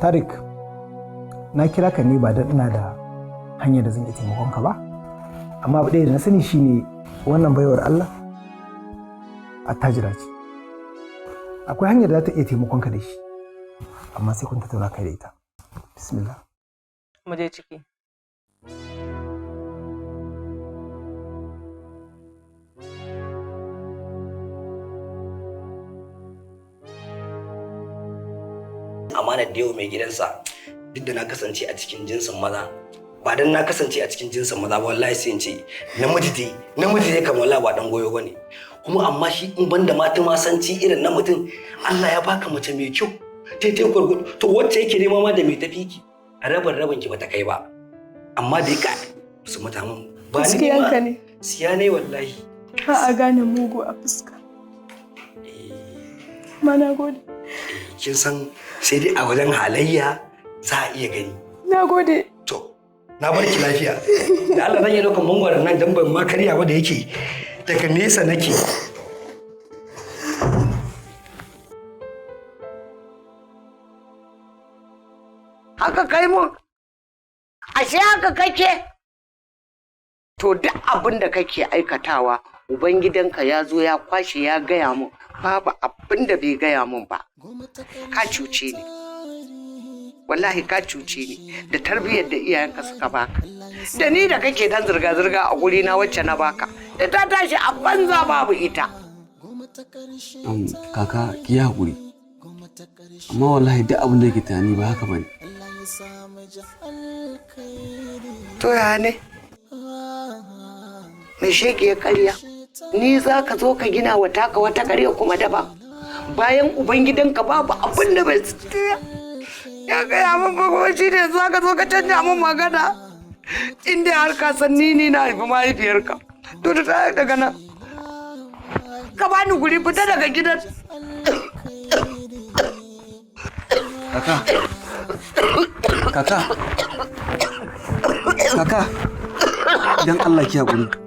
Tarik, na kira ka ne ba don ina da hanyar da zan iya taimakon ka ba, amma abu ɗaya da na sani shine wannan baiwar Allah attajira ce. Akwai hanyar da za ta iya taimakon ka da shi, amma sai kun tattauna kai da ita. Bismillah. Mu je ciki. Amanar da yau mai gidansa, duk da na kasance a cikin jinsin maza, ba dan na kasance a cikin jinsin maza ba, wallahi sai in ce namiji dai, namiji dai kamar wallahi ba dan goyo bane. Kuma amma shi in banda mata masanci irin na mutum, Allah ya baka mace mai kyau taitai gwargwado, to wacce yake nema ma da mai tafi ki rabin rabin ki bata kai ba, amma dai ka su mata mun ba ni ma Gaskiyanka ne. Siya ne wallahi. Ba a gane mugu a fuska. Ma na gode. Kin san sai dai a wajen halayya za a iya gani. Na gode. Na bar ki lafiya. Da Allah zan yi ɗaukan mangwaron nan dan ban ma karya ba, da yake daga nesa nake. Haka kai mun, ashe haka kake? To duk abin da kake aikatawa, ubangidanka ya zo ya kwashe ya gaya mun, babu abin da bai gaya mun ba. Ka cuce ni, wallahi ka cuce ni da tarbiyyar da iyayenka suka baka, da ni da kake dan zirga-zirga a guri na wacce na baka, da ta tashi a banza babu ita. Kaka, ki yi haƙuri. Amma wallahi duk abin da yake tunani ba haka bane. To ya ne mai shege ya karya, ni za ka zo ka gina wa taka wata karya kuma daban, bayan ubangidanka babu abin da bai Ya gaya min ba kuma shi ne za ka zo ka canja min magana. In dai har ka san ni na haifi mahaifiyarka. To ta tashi daga nan. Ka bani guri, fita daga gidan. Kaka. Kaka. Kaka. Dan Allah ki haƙuri.